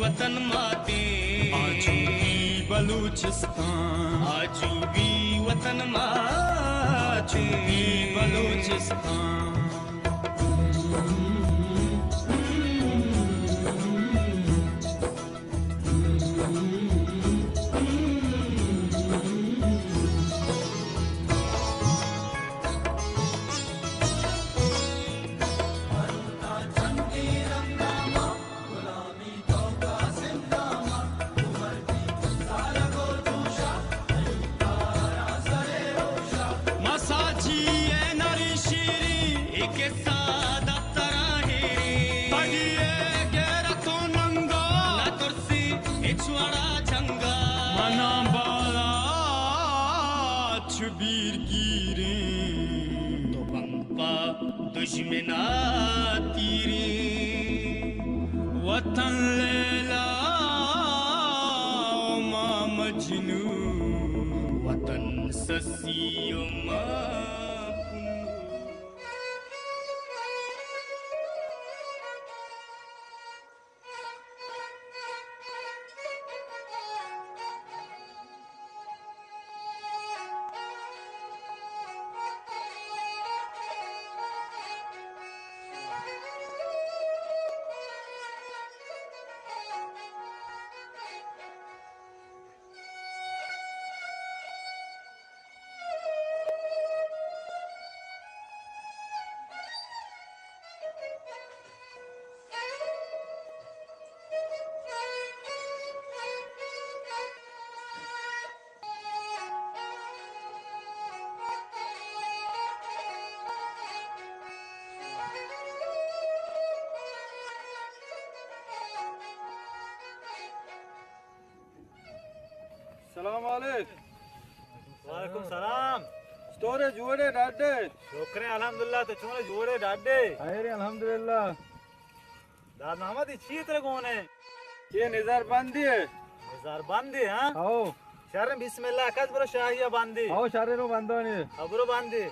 وطن ماتے، آجوئی بلوچستان، آجوئی وطن ماتے، آجوئی بلوچستان۔ مساجی ءِ نری شیری، اے قصہ دفتراں ہیری۔ بڈی ءِ غیرت ءُ ننگا، نہ ترسی ہچ وڑا جنگا۔ منا بالاچ بیر گیریں، تو بمبا دژمنا تیریں۔ وطن لیلا ءُ ما مجنوں، وطن سسی ءُ ما پنوں۔ سلام علیک۔ وعلیکم سلام۔ چطورے، جوڑے ڈاڈے؟ شکر ہے الحمدللہ، تو چونے، جوڑے ڈاڈے؟ خیر ہے الحمدللہ۔ داد محمد، یہ چی ترے گونے؟ یہ نظر بندی ہے۔ نظر بندی، ہاں؟ ہاؤ۔ شر، بسم اللہ، کس برو شاہی بندی۔ ہاؤ، شر رو بندانی۔ ہاں، برو بندی۔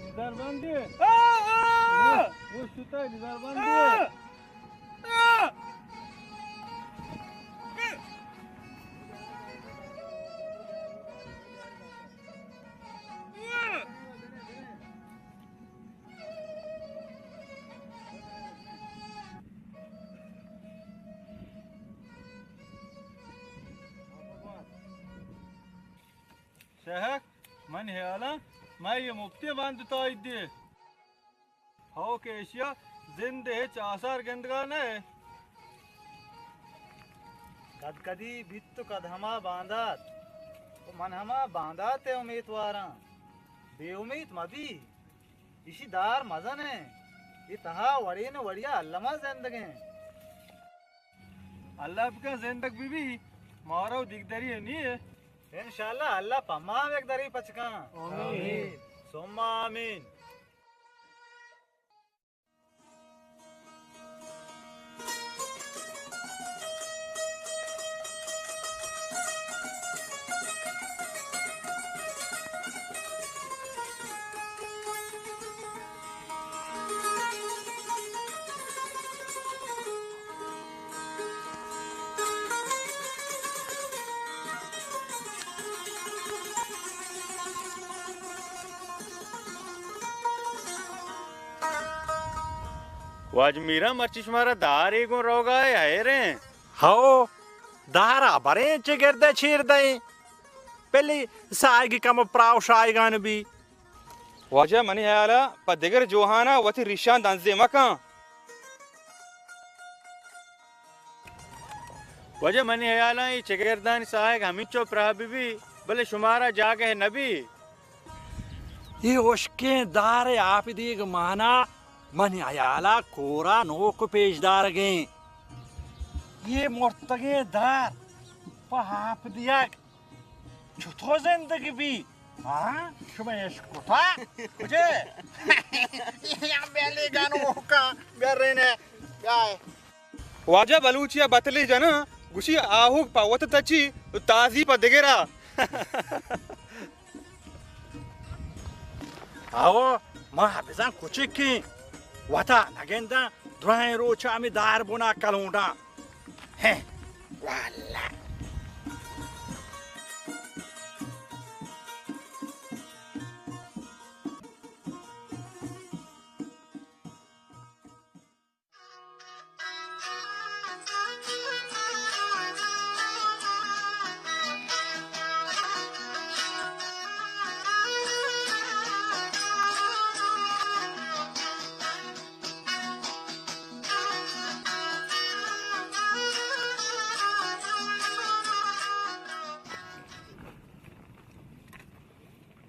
نظر بندی۔ وہ، وہ شتا نظر بندی۔ شہک، من ہیالاں، مئے یہ مپتی باند تائید دے۔ ہو کہ ایشیا زند ہچ آثار گندگا نہ۔ کد کدی بیت تو کد ہما باندات۔ و من ہما باندات امیتواراں۔ بے امیت مبی۔ ایشی دار مزن ایں۔ اے تہا وڑے نہ وڑیا الما زندگ ایں۔ اللہ بکن زندگ بہ بی، مارا و دیگدری نی اے۔ انشاءاللہ اللہ پما ہم یک دری پچ کن۔ آمین۔ ثم آمین۔ واجہ میران، مرچی شمارا دارے گوں روگا اے، حیریں؟ ہو، دارا بریں چہ گردے چیر دئیں۔ پلی ساہگی کم پراو شایگان بی۔ واجہ منی ہیالا پہ دگر جوہانا وتی ریشان دنزے مکن۔ واجہ منی ہیالا اے چگردانی ساہگ ہمینچو پراہ بہ بی، بلے شمارا جاگہ نہ بی۔ اے ہشکیں دار ء آپ دیگ مانا منی ہیالا کورا نوک پیش دارگیں۔ اے مرتگیں دار پہ آپ دیگ چتو زندگ بی؟ ہاں، شما اش کتا؟ کجے؟ یا بیلی گانو کا گرینے۔ بیا۔ واجہ بلوچی ءَ بتلے جناں، گوشی آہوگ پہ وت تچی، تازی پہ دگرا۔ آو، ما بزاں کچکیں وتا نگنداں، درائیں روچا ہمے دار بنا کلونڈاں۔ ہیں، واللہ۔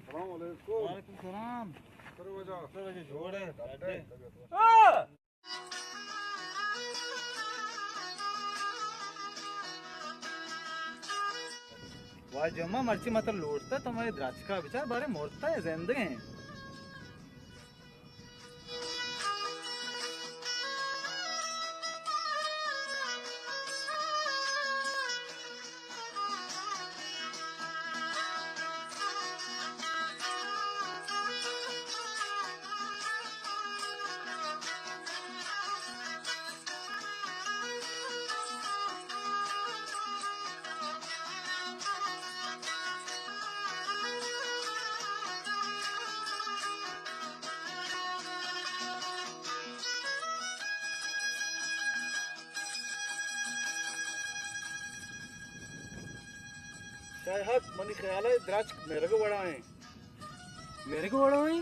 السلام علیکم۔ وعلیکم السلام۔ کرو واجہ۔ کرو واجہ، جوڑ ہے۔ ہاں۔ واجہ جمعہ، مرچی مطلب لوٹتا تو مئے درچکا بچار، بارے مرتا یا زندگ ہیں؟ شاید منی خیال ءَ درچک مرگ وڑا ایں۔ مرگ وڑا ایں؟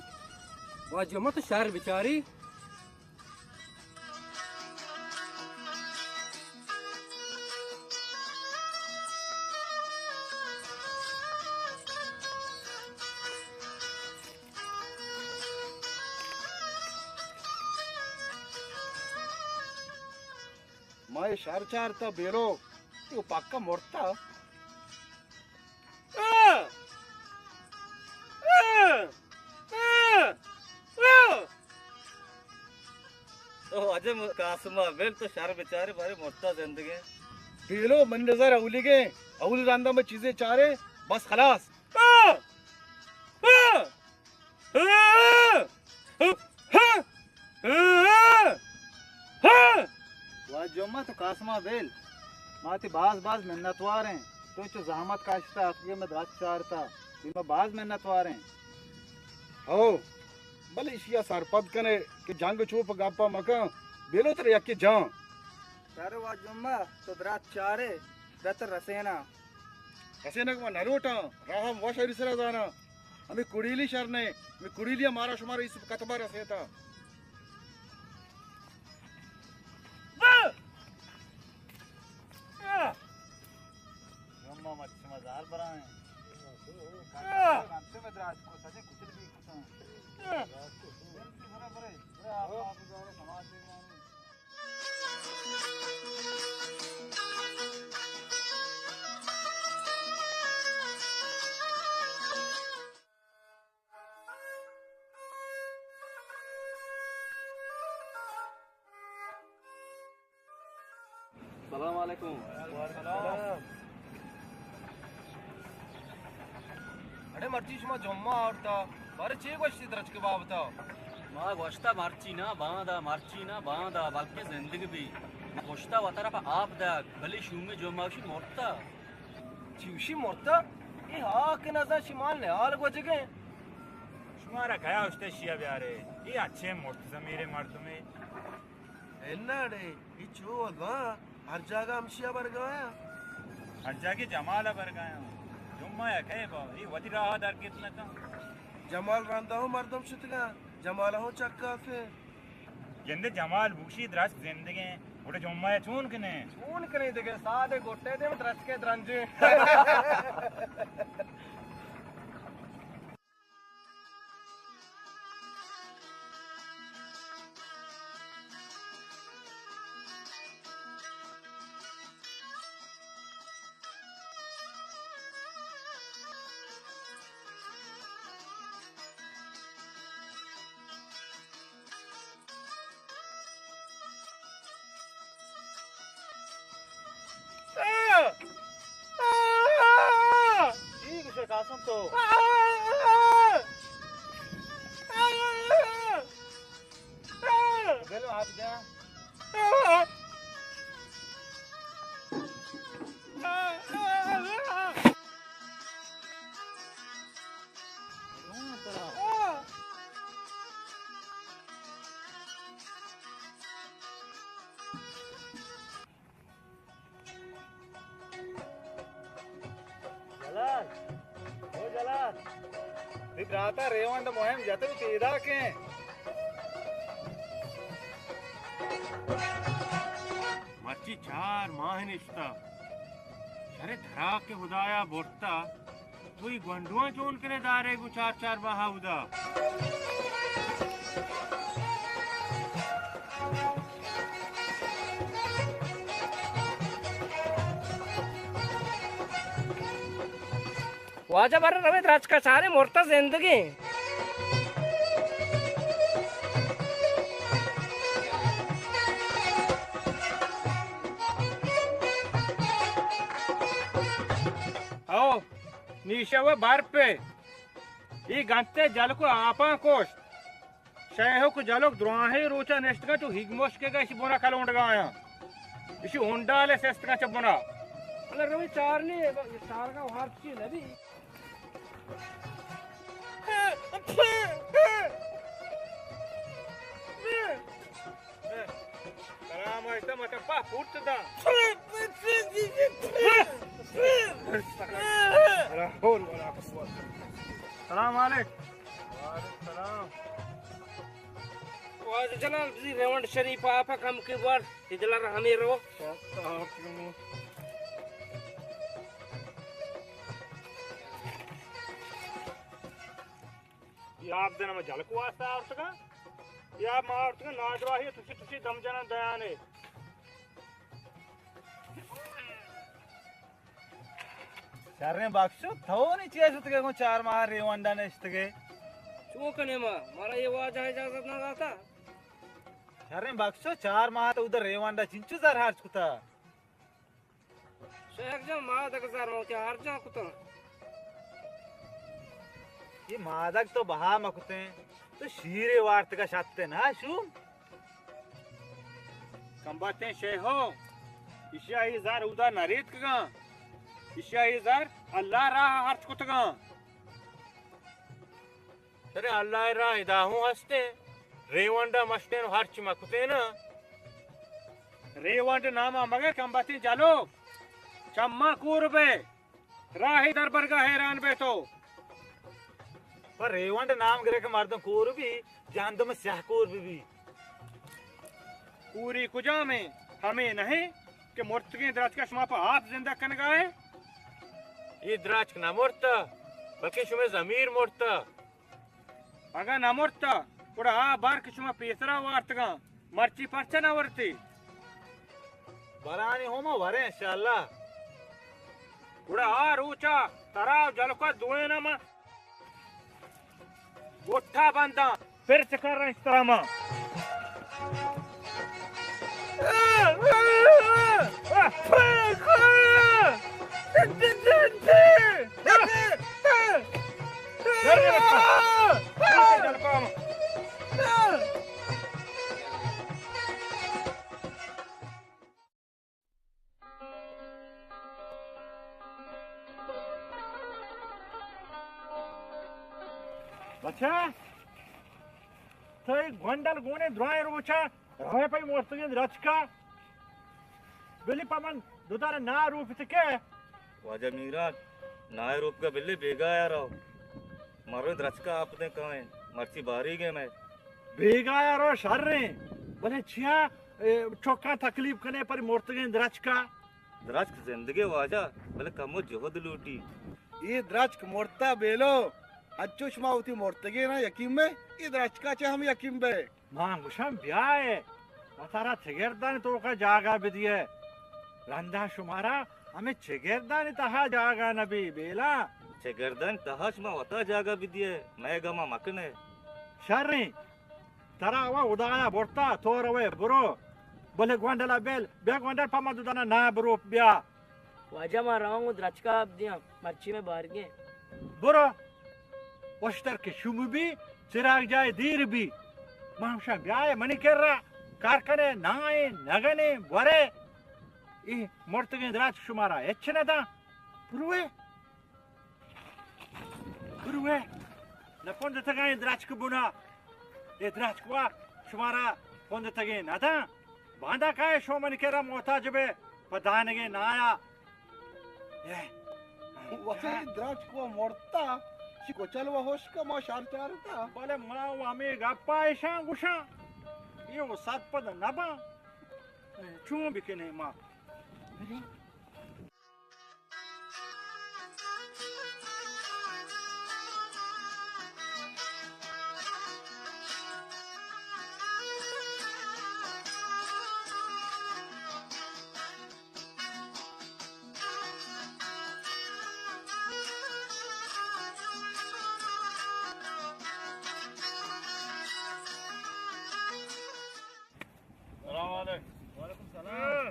واجہ جمعہ تو شر بچاری۔ ما اے شر چارتا بیلو، اے پکا مرتا۔ او واجہ م-، قاسم ءَ بل تو شر بچارے، بارے مرتا زندگیں۔ بیلو، من نظر اولیگیں، اول رندا میں چیزیں چارے، بس خلاص۔ واجہ جمعہ تو قاسم ءَ بیل، ما تی باز باز منتوار ایں، تو چو زحمت کاشتا، اتکگے میں درچک چارتا، تی ما باز منتوار ایں۔ ہو، بلے ایشی ءَ سرپد کنے کہ جنگ چوپ گپا مکن، بیلو ترا یکے جان۔ شر واجہ جمعہ، تو درچک چارے، دت رسینا۔ رسینگ ما نہ لوٹاں، راہ ہم وش ہری سرا زاناں۔ ہمے کڑیلی شر نہ، ہمے کڑیلی ءَ مارا شمارا ایسپ کتبا رسیتا۔ جمعہ مچ شما زار برائیں۔ گھنٹے میں دراج کو سجے کتل بھی کتاں۔ برے، برے، برے، آپ، آپ زارے سماج دیوانی۔ سلام علیکم۔ وعلیکم السلام۔ اڑے مرچی شما جمعہ آورتا، بارے چے گوشتی درچک بابتا؟ ما گوشتا مرچی نہ باندا، مرچی نہ باندا، بلکہ زندگ بی۔ گوشتا وترا پہ آپ دگ، بلے شومی جمعہ گوشی مرتا۔ چوشی مرتا؟ اے ہاک نزان شمال نہال گوجگیں۔ شمارا کیا اشتے شیا بیارے؟ اے اچھے مرت ضمیرے مردمے۔ اناڑے، اے چو ازاں ہر جاگہ ہمشیا برگایا۔ ہر جاگہ جمالا برگایا۔ جمعہ یا کئے با، اے وتی راہ درگیت نہ کن۔ جمال رندا ہوں مردم شتگا، جمالا ہوں چکاسے۔ گندے جمال بوشی درچک زندگیں، گڑا جمعہ ءَ چون کنے؟ چون کنے دگہ سادے گٹے دیم درچکے درنجے۔ چی گوشے قاسم تو؟ دل آپ جا۔ جلال، او جلال، تئی براتا ریوانڈ مہم جتگ پیداکیں۔ مرچی چار ماہ نشتا، شرے دھرا کہ ہدایا برتا، تو ای گونڈواں چون کنے دارے گوں چار چار ماہ اودا۔ واجہ بر روے درچکا چارے مرتا زندگیں۔ او، نیشہ و برپے۔ اے گنتے جلک و آپاں کشت۔ شیہک جلک دراہیں روچا نشتگاں چو ہیگ مشکے گا اشی بنا کلونڈگا آیاں۔ اشی ہنڈالے سستگاں چہ بنا۔ بلے روی چار نی، چارگا ہر چی نبی۔ سلام علیکم، مطلب پا پورت دا۔ سلام علیکم۔ وعلیکم سلام۔ واجہ جلال، بزی ریونڈ شریف آپ کم کے بار، ادلا ہمیں رو۔ یا آپ دن ہمیں جلک واسطہ آورتگا، یا ما آورتگا نادراہی، تسی تسی دم جنان دیانے۔ شریں بخشو، تو نی چے شتگے گوں چار ماہ ریوانڈا نشتگے؟ چون کنے ما؟ مارا یہ واجہ اجازت نہ داتا۔ شریں بخشو، چار ماہ تو ادھر ریوانڈا چنچو زر ہرچ کتا؟ شیخ جان، مادگ زر موتی ہرجان کتا۔ یہ مادگ تو بہا مکتیں، تو شیرے وارتگا شتے نا شو۔ کمباتیں شیہو، اشیا ای زر اودا نہ ریتکگاں، اشیا ای زر اللہ راہ ہرچ کتگاں۔ ترے اللہ راہ ادا ہوں ہستیں، ریونڈا مشتیں و ہرچ مکتیں نا۔ ریونڈ ناما مگر کمباتیں جلو، چما کور بے۔ راہی دربرگا حیران بے تو۔ پر ریونڈ نام گرے کہ مردم کور بی، جہندم سیاہ کور بی بی۔ کوری کجامیں؟ ہمیں نہیں کہ مرتگیں درچکا شما پہ آپ زندگ کنگا ہے؟ یہ درچک نہ مرتا، بلکہ شمے ضمیر مرتا۔ اگاں نہ مرتا، گڑا آ بار کہ شما پیسرا وارتگاں، مرچی پرچا نہ ورتی؟ برانی ہوما وریں انشاءاللہ۔ گڑا آ روچا ترا و جلکا دوئینا ما گٹا بنداں، پر چکر رنج ترا ما۔ بچہ، تئی گونڈل گونے درائیں روچا روے پئی مرتگیں درچکا۔ بلی پہ من دو دانہ ناہ روپت کہ۔ واجہ میران، ناہ روپگا بلی بیگاہ ءَ رو۔ مرو درچکا آپ دیں کائیں، مرچی باریگیں مئے۔ بیگاہ ءَ رو شریں، بلے چیا، اے، چکاں تکلیف کنے پر مرتگیں درچکا؟ درچک زندگے واجہ، بلے کمو جہد لوٹی۔ اے درچک مرتا بیلو، انچو شما وتی مرتگے نا یقین بے، اے درچکا چہ ہم یقین بے۔ من گوشاں بیائے، وتارا چگردانی توکا جاگہ بدیے۔ رندا شمارا ہمے چگردانی تہا جاگہ نبی، بیلا۔ چگردانی تہا شما وتا جاگہ بدیے، مئے گما مکنے۔ شریں، ترا وا ہدایا برتا، تو روے برو۔ بلے گونڈلا بیل، بیا گونڈل پہ ما دو دانا ناہ بروپ بیا۔ واجہ، ما رواں گوں درچکا آپ دیاں، مرچی مئے بارگیں۔ برو، وشتر کہ شوم بی، چراگ جاہ دیر بی۔ ما ہمشاں بیائے منی کرا، کار کنے، نائیں، نگنے، ورے۔ اے مرتگیں درچک شمارا ہچ نہ داں۔ بروے۔ بروے، نہ پندتگاں اے درچک بنا۔ اے درچک وا شمارا پندتگیں نہ داں۔ باندا کائے شو منی کرا محتاج بے پہ دانگیں نایا۔ اے۔ واجہ، اے درچک وا مرتا، چی کچل وا ہشکا، ما شر چارتا۔ بلے ما و ہمے گپا ایشاں گوشاں۔ اے و سرپد نہ باں۔ اے، چون بکنیں ما؟ سلام علیکم۔ وعلیکم سلام۔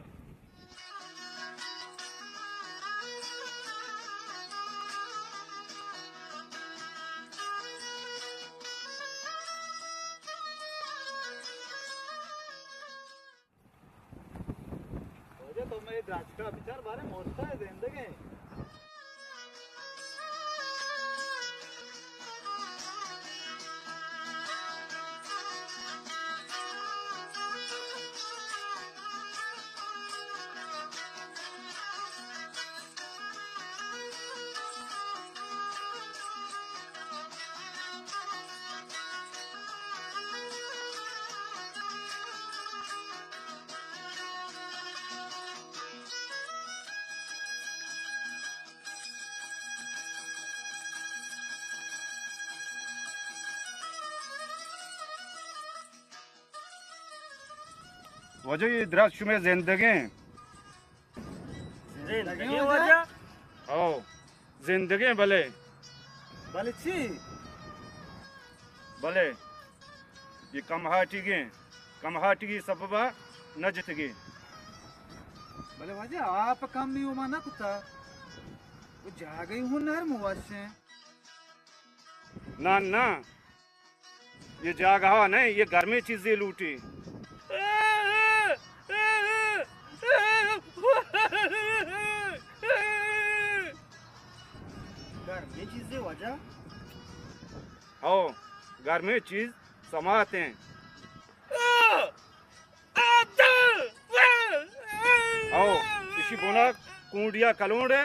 واجہ، تو مئے درچکا بچار، بارے مرتا ہے زندگیں۔ واجہ، اے درچک شمئے زندگیں۔ زندگیں واجہ؟ او، زندگیں بلے۔ بلے چی؟ بلے، اے کمہاٹیگیں، کمہاٹیگی سببا نہ جتگی۔ بلے واجہ، آپ کمی و ما نہ کتا، و جاگہی ہوں نرم وشیں۔ نہ، نہ، اے جاگہا نہ، اے گرمیں چیزے لوٹی۔ گرمیں چیزے واجہ؟ ہو، گرمیں چیز سماتیں۔ او، ایشی بنا کونڈیا کلونڈے،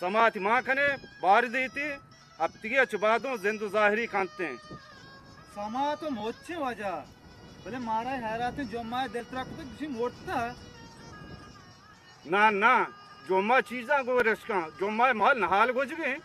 سماتی مان کنے، بار دیتی، ہپتگی چہ بعدوں زند و ظاہری کنتیں۔ سمات و مچیں واجہ، بلے مارا حیراتیں جمعہ دل ترا کتگ، گوشی مرتا۔ نا، نا، جمعہ چیزاں گورش کن، جمعہ مال نہال گوجگیں۔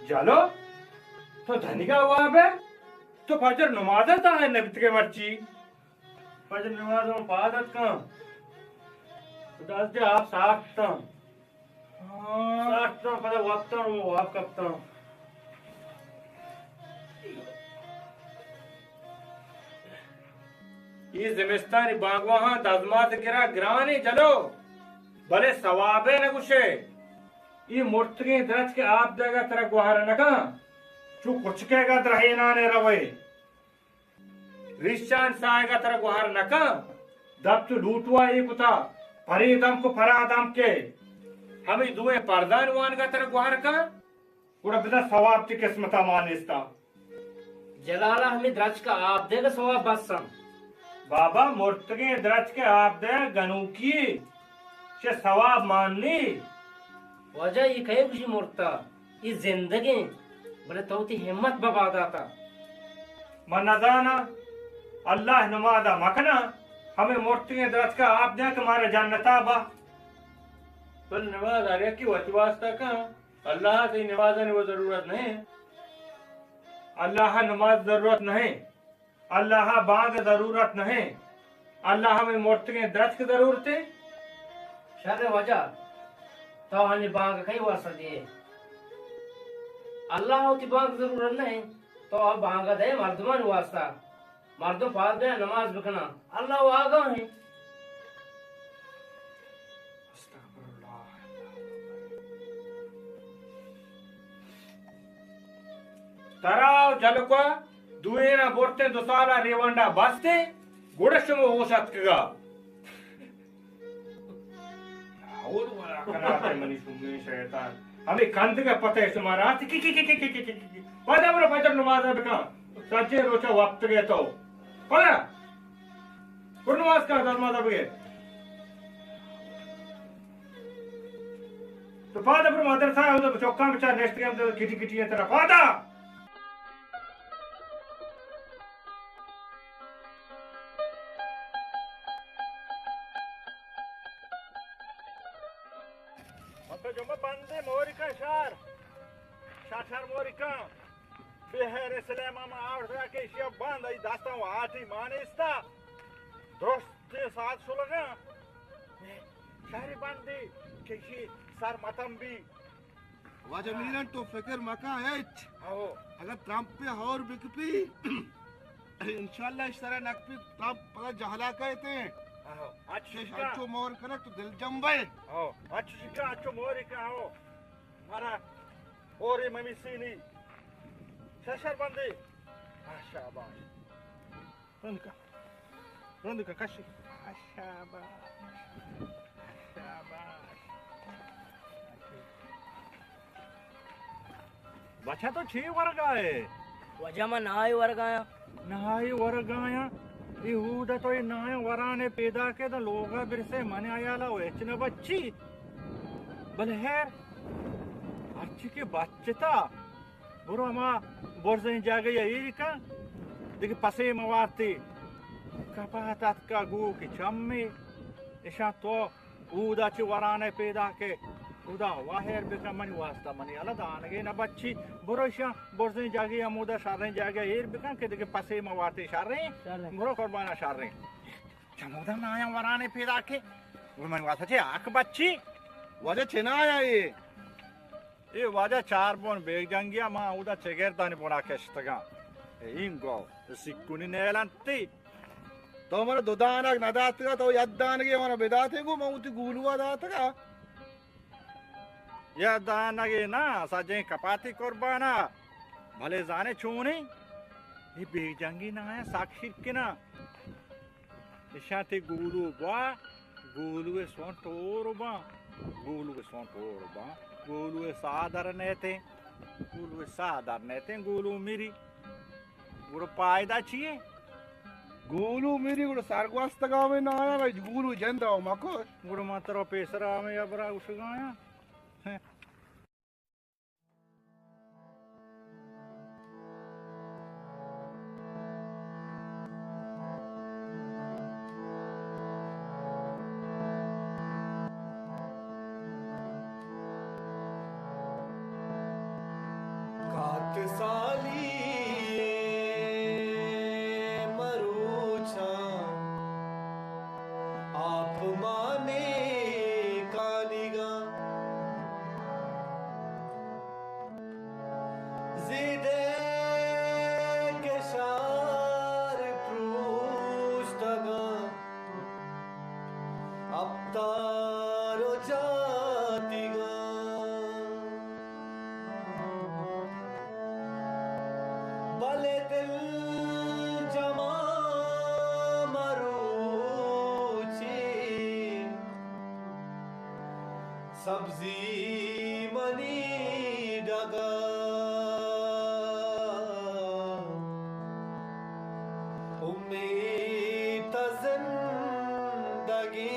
جالو، تو دنیگا واب ئے؟ تو فجر نماز ءَ تاہیر نہ بیتگ ئے مرچی؟ فجر نماز من پاد اتکاں۔ دست دے آپ ساختاں۔ ہاں۔ ساختاں، پدا وپتاں، واب کپتاں۔ اے زمستانی بانگواہاں دزمات گرا گرانیں جلو، بلے ثوابے نہ گوشے۔ اے مرتگیں درچک ءِ آپ دیگ ءَ ترا گوہر نہ کن، چو کچکے گا درہینانے روئے۔ ریشان ساہگ ءَ ترا گوہر نہ کن، دپ تو لوٹوا اے کتا، پرے دمک و پرا دمکے۔ ہمے دوئیں پردان وانگ ءَ ترا گوہر کن۔ گڑا بزاں ثواب تئی قسمت ءَ مان نیست اَنت۔ جلال ءَ ہمے درچک ءَ آپ دیگ ءَ ثواب بس اَنت۔ بابا، مرتگیں درچک ءَ آپ دئیگ گنوکی، چہ ثواب مان نی۔ واجہ، اے کئے گوشی مرتا؟ اے زندگیں، بلے تو وتی ہمت ببا داتا۔ من نزاناں، اللہ نماز ءَ مکناں، ہمے مرتگیں درچک ءَ آپ دیاں کہ مارا جنت ءَ با۔ بلے نماز ہر یکے وتی واسطہ کن۔ اللہ ءَ تئی نمازانی و ضرورت نہ اِنت۔ اللہ ءَ نماز ضرورت نہ اِنت۔ اللہ ءَ بانگ ءِ ضرورت نہ ایں، اللہ ءَ ہمے مرتگیں درچک ءِ ضرورت ایں۔ شر واجہ، تو ہنی بانگ کئی واسطہ دیئے؟ اللہ ءَ وتی بانگ ضرورت نہ ایں، تو آ بانگ دے مردمان واسطہ۔ مردم پاد بیا نماز بکناں، اللہ ءَ آگاہ ایں۔ استغفر اللہ۔ ترا و جلکو دوئیناں برتیں دو سالا ریونڈا بستیں، گڑا شما ہوش اتکگا۔ اور ولا کناتے منی شومیں شیطان۔ ہمیں کندگا پتہ ہے شما راست کی، کی، کی۔ پدا برو فجر نماز بکن۔ سجے روچا وقت گئے تو۔ پدا۔ برو نماز کا، نماز بگے۔ تو پادا برو مدرسہ ءَ، اودا چوکاں بچار نشتگیں، ہم کٹی کٹی ایں ترا۔ پادا۔ مطلب جمعہ بندے موری کن شار۔ شار شار موری کن۔ بہر سلیمان آورتگ کہ ایشی ءَ بند، ای دستاں واٹی مانیستا۔ درستیں ساعت شلگاں۔ شہری بندی کہ ایشی سر متم بی۔ واجہ میرن تو فکر مکن ہچ۔ آہو۔ اگر ترمپ پہ ہور بکپی، انشاءاللہ اش سرا نکپی، ترمپ پدا جہلا کہتے ہیں۔ آہو۔ اچ شکا۔ اچو مور کنک تو دل جنبے۔ آہو۔ اچ شکا، اچو مور کا، آہو۔ مارا اور ممی سینی۔ ششر بندی۔ آہ، شاباش۔ رند کن۔ رند کن، کشی۔ آہ، شاباش۔ شاباش۔ بچہ تو چی ورگا ئے؟ واجہ من نہائی ورگا آں۔ نہائی ورگا آں؟ اے اودا تو اے ناہیں ورانے پیدا کے دا لوگا برسے من آیالا و ہچ نہ بچی۔ بلے ہیر، ہرچی کہ بچتا، برو ہما برزیں جاگہ یا ایر کن، دگہ پسے موارتی۔ کپات اتکا گو کہ چمے، اشاں تو اودا چہ ورانے پیدا کے، اودا واہر بکن منی واسطہ، منی اللہ دانگے نہ بچی۔ برو اشاں برزیں جاگہ ہمودا شریں جاگہ ایر بکن کہ دگہ پسے موارتی شریں۔ شریں۔ برو قربانا شریں۔ چمودا نایا ورانے پیدا کے۔ گڑا منی واسطہ چے آک بچی؟ واجہ چنا آیا اے؟ اے واجہ چار بون بیگ جنگیا، ما اودا چگردانی بونا کشتگاں۔ اے اینگو، اے سکونی نیلنتی۔ تو منا دو دانگ نداتگا، تو یک دانگے منا بداتے گو، من وتی گولوا داتگا۔ یک دانگے نا، سجیں کپاتی قربانا۔ بلے زانے چونیں؟ اے بیگ جنگی نایا سک شرکنا۔ اشاں تئی گولو بوا، گولو ءِ سونٹ ہور باں، گولو ءِ سونٹ ہور باں، گولو ءِ ساہ در نیتیں، گولو ءِ ساہ در نیتیں، گولو میری۔ گڑا پائدہ چی ایں؟ گولو میری گڑا سرگوستگا میں نایا بھائی، گولو جندا و مکش۔ گڑا من ترا پیسرا ہمے ہبرا گوشگایا۔ کات سالی مروچاں آپ مانے کانیگاں۔ زیدے کشار پروشتگاں، اپتار و جاتیگاں۔ بلے دل جما مروچی سبزی منی ڈگار، امیت زندگی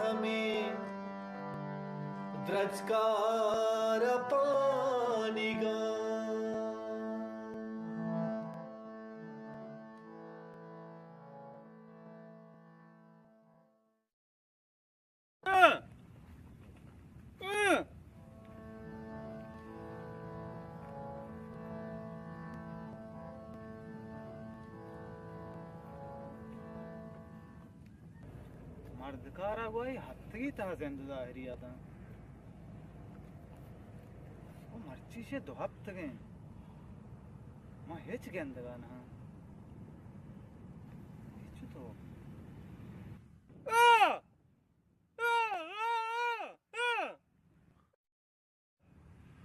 ہمیں درچکار پانیگاں۔ سردکارا گوئی ہپتگی تہا زند ظاہری آتاں۔ او مرچی شے دو ہپتگیں۔ ما ہچ گندگا نہ۔ ہچ تو۔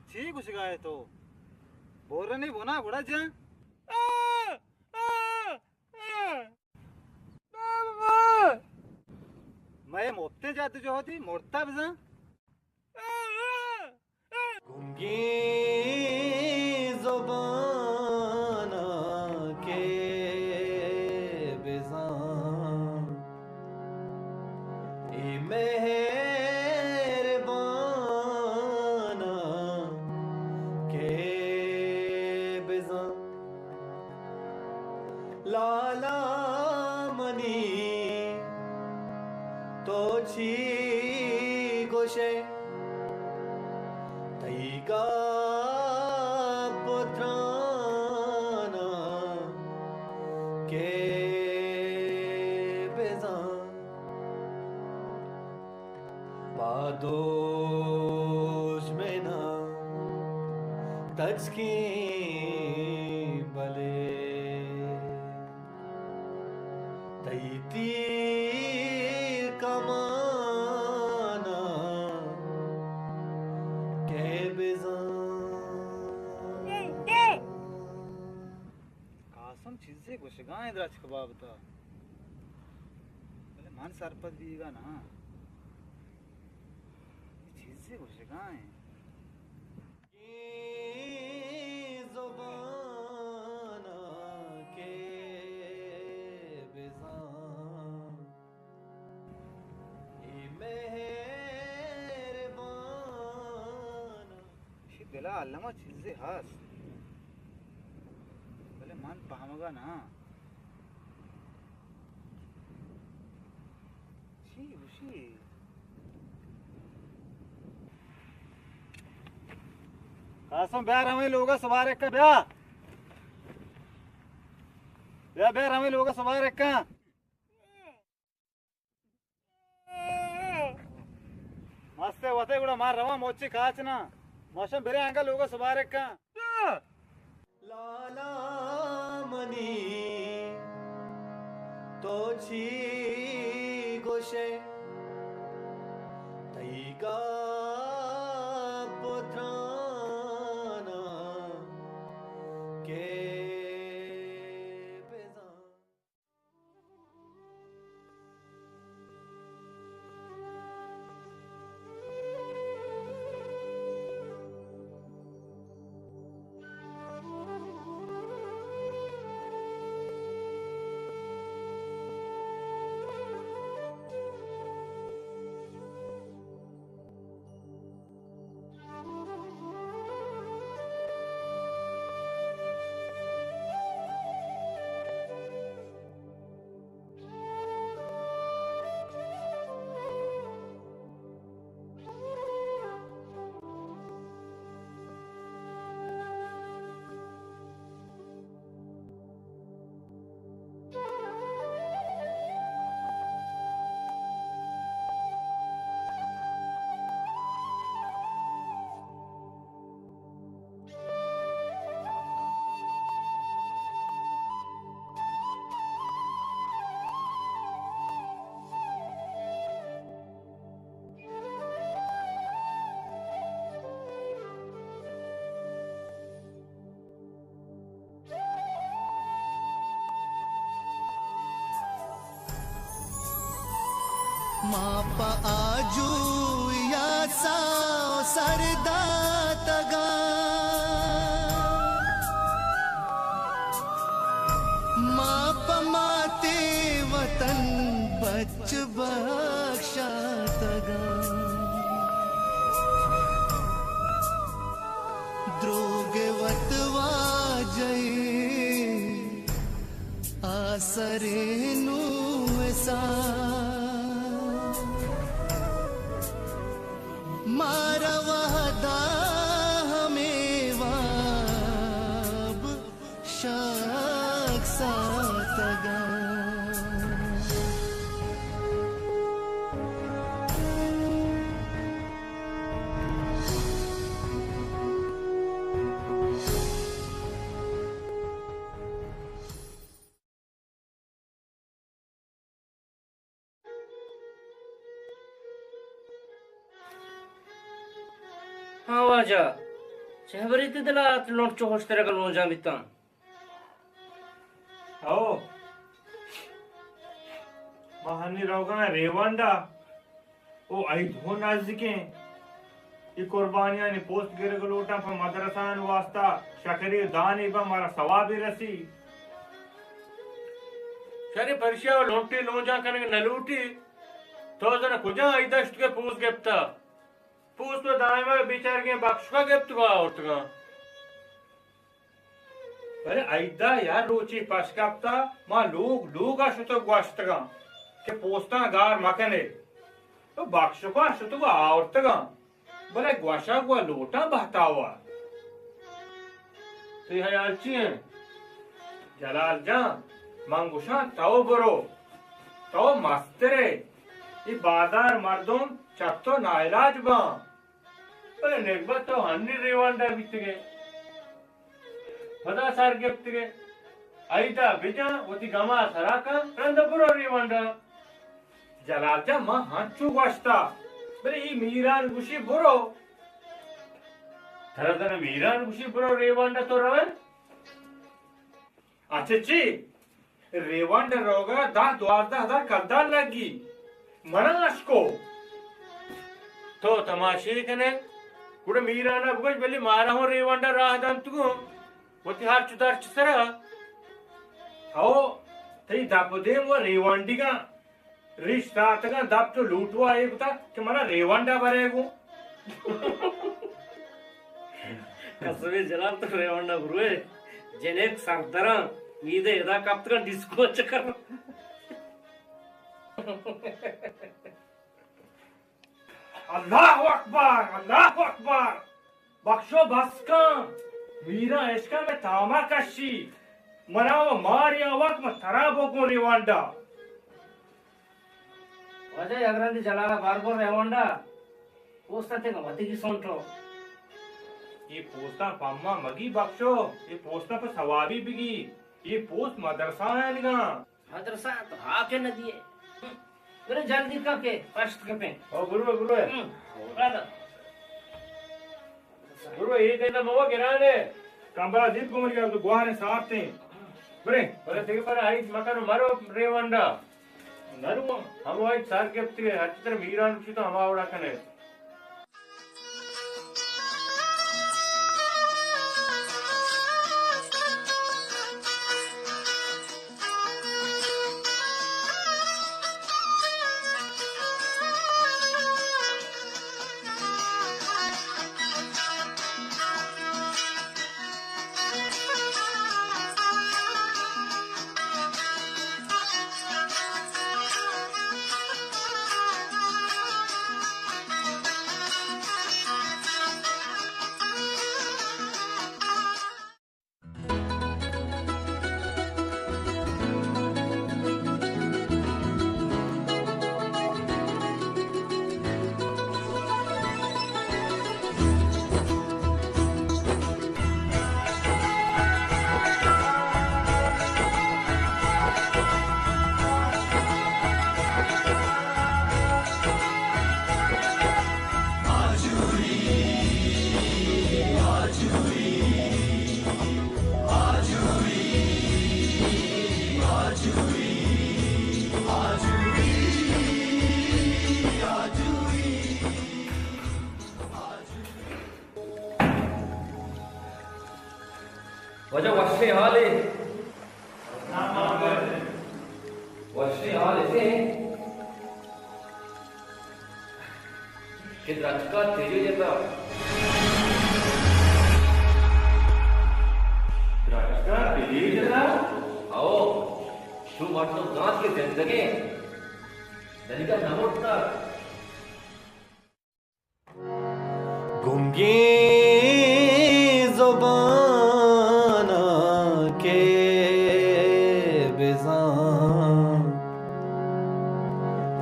چی گوشگا ئے تو؟ بورنی بنا گڑا جان۔ مئے مپتیں جد جہدی مرتا بزاں۔ گنگیں زبان ءَ کہ بزاں، اے مہربان ءَ کہ بزاں۔ لالا منی، تو چی گوشئے؟ تئی گپ ءُ تران ءَ کہ بزاں۔ با دژمناں تچکیں بلے، تئی تیر کمان ءَ کہ بزاں۔ قاسم چیزے گوشگا ایں درچک بابتا، بلے من سرپد بیگا نہ آں۔ اے چیزے گوشگا ایں۔ اے زبان ءَ کہ بزاں، اے مہربان۔ شی دلا الما چیزے ہست، بلے من پہمگا نہ آں۔ چی گوشی؟ قاسم، بیا رویں لوگا سبارے کن، بیا۔ بیا، بیا رویں لوگا سبارے کن۔ مست ئے وت ئے، گڑا ما رواں موچی کاچ نہ۔ ماشاں برے انگا لوگا سبارے کن۔ لالا منی، تو چی گوشئے؟ تئی گپ ءُ تران ءَ کہ بزاں۔ ما پہ آجوئی ءَ ساہ ءُ سر داتگاں، ما پہ ماتیں وطن بچ بخشاتگاں۔ دروگ وت واجہ آسرے نوں وسا، مارا وہدا ہمے واب شک ساتگاں۔ ہاں واجہ، چہ ہبرے تئی دل ءَ ات لنٹ چو ہشترگ ءَ لونجان بیتاں؟ ہو، ما ہنی روگاں ریوانڈ ءَ، او عید ہوں نزدیکیں۔ اے قربانیانی پوست گرگ لوٹاں پہ مدرسہانی واسطہ، شکرے دانے بہ مارا ثوابے رسی۔ شرے پرشیا و لنٹے لونجان کنگ نہ لوٹی۔ تو زن کجا عید ءَ شتگ ئے پوست گپتا؟ پوست و دائما بیچارگیں بخشکا گپتگا آورتگاں۔ بلے عید ءَ یا روچے پش کپتا، ما لوگ لوگ ءَ شتگ گوشتگاں کہ پوستاں گار مکنے۔ تو بخشکا شتگ آورتگاں، بلے گوشگ و لوٹاں بہتاوا۔ تئی ہیال چی انت؟ جلال جان، من گوشاں تو برو، تو مسترے، اے بازار مردم چہ تو ناعلاج باں۔ بلے نگبت تو ہنی ریوانڈا بیتگے۔ پدا سر گپتگے۔ عیدا بجن، وتی گما سرا کن، رندا برو ریوانڈا۔ جلال جان، من ہنچو گوشتا، بلے اے میران گوشی برو۔ ترا زن میران گوشی برو ریوانڈا تو روئے؟ اچھا چی؟ ریوانڈ ءَ روگ ءَ دہ دوازدہ ہزار کلدار لگی۔ منا اشکو۔ تو تماشے کنے؟ گڑا میران ءَ بگوش، بلے مارا ہوں ریوانڈ ءَ راہ دنت گوں وتی ہرچ و درچ سرا۔ ہو، تئی دپ و دیم و ریوانڈیگاں۔ ریش داتگاں دپ چو لوٹوا اے کتا کہ منا ریوانڈا برے گوں۔ قسمے جلال تو ریوانڈا بروے، جنک سردراں، میدے ادا کپتگاں ڈسکو چکر۔ اللہ اکبر، اللہ اکبر۔ بخشو بس کن، میران اشکن مئے تاما کشی، منا و ماری آ وقت من ترا بگوں ریوانڈا۔ واجہ یک رندی جلالا بار بر ریوانڈا، پوستا تک وتگی سونٹو۔ اے پوستاں پما مگی بخشو، اے پوستاں پہ ثوابی بگی، اے پوست مدرسہ آنگاں۔ مدرسہ تو ہاکے نہ دیے۔ برے جلدی کا کہ پشت کپیں۔ او برو، برو۔ ہم، برو۔ برو، اے دینا مو گرانے۔ کمبرا دید گمر گیا تو گوارے سارتے۔ برے۔ برے دیگه پر آئی مکانو مرو ریوانڈا۔ نرو۔ ہم آئی سار گپتی ہے، ہر چتر میران کی تو ہما اوڑا کنے۔ واجہ وشیں حالے۔ وشیں حال اتیں کہ درچکا تیرے جتا۔ درچکا تیرے جتا؟ او، چو مردم زانت کہ زندگیں، دنیگا نہ مرتا۔ گنگیں زباناں کہ بزاں،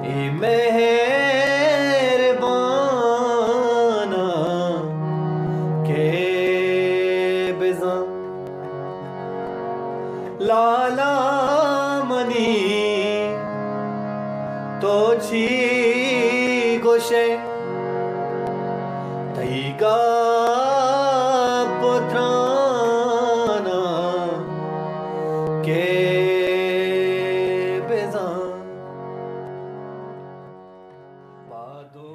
اے مہرباناں کہ بزاں۔ لالا منی تو چی گوشئے؟ تئی گپ ءُ تراناں کہ بزاں۔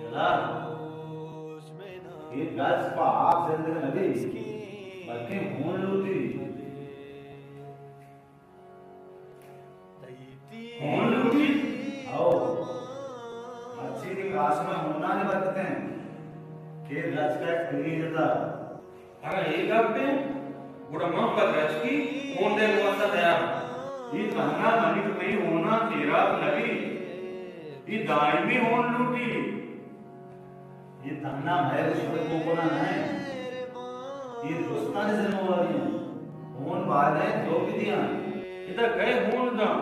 جلال، اے گچ پہ آپ زندگ نہ بیت، بلکیں ہون لوٹیت۔ ہون لوٹیت؟ ہو۔ مرچی کہ قاسم ءِ ہونانی برکت انت کہ درچک ءَ یک پری جتا۔ اگاں اے گپ انت، گڑا من پہ درچکی ہون دئیگ ءِ واستہ تیار آں۔ اے تہنا منی ءُ تئی ہوناں سیراپ نہ بیت، اے دائمی ہون لوٹیت۔ اے تہنا مئے ءُ شمئے کوپگاں نہ انت، اے درستانی ذمہ واری انت۔ ہون باید انت دو بدیاں۔ ادا کئے ہون داں؟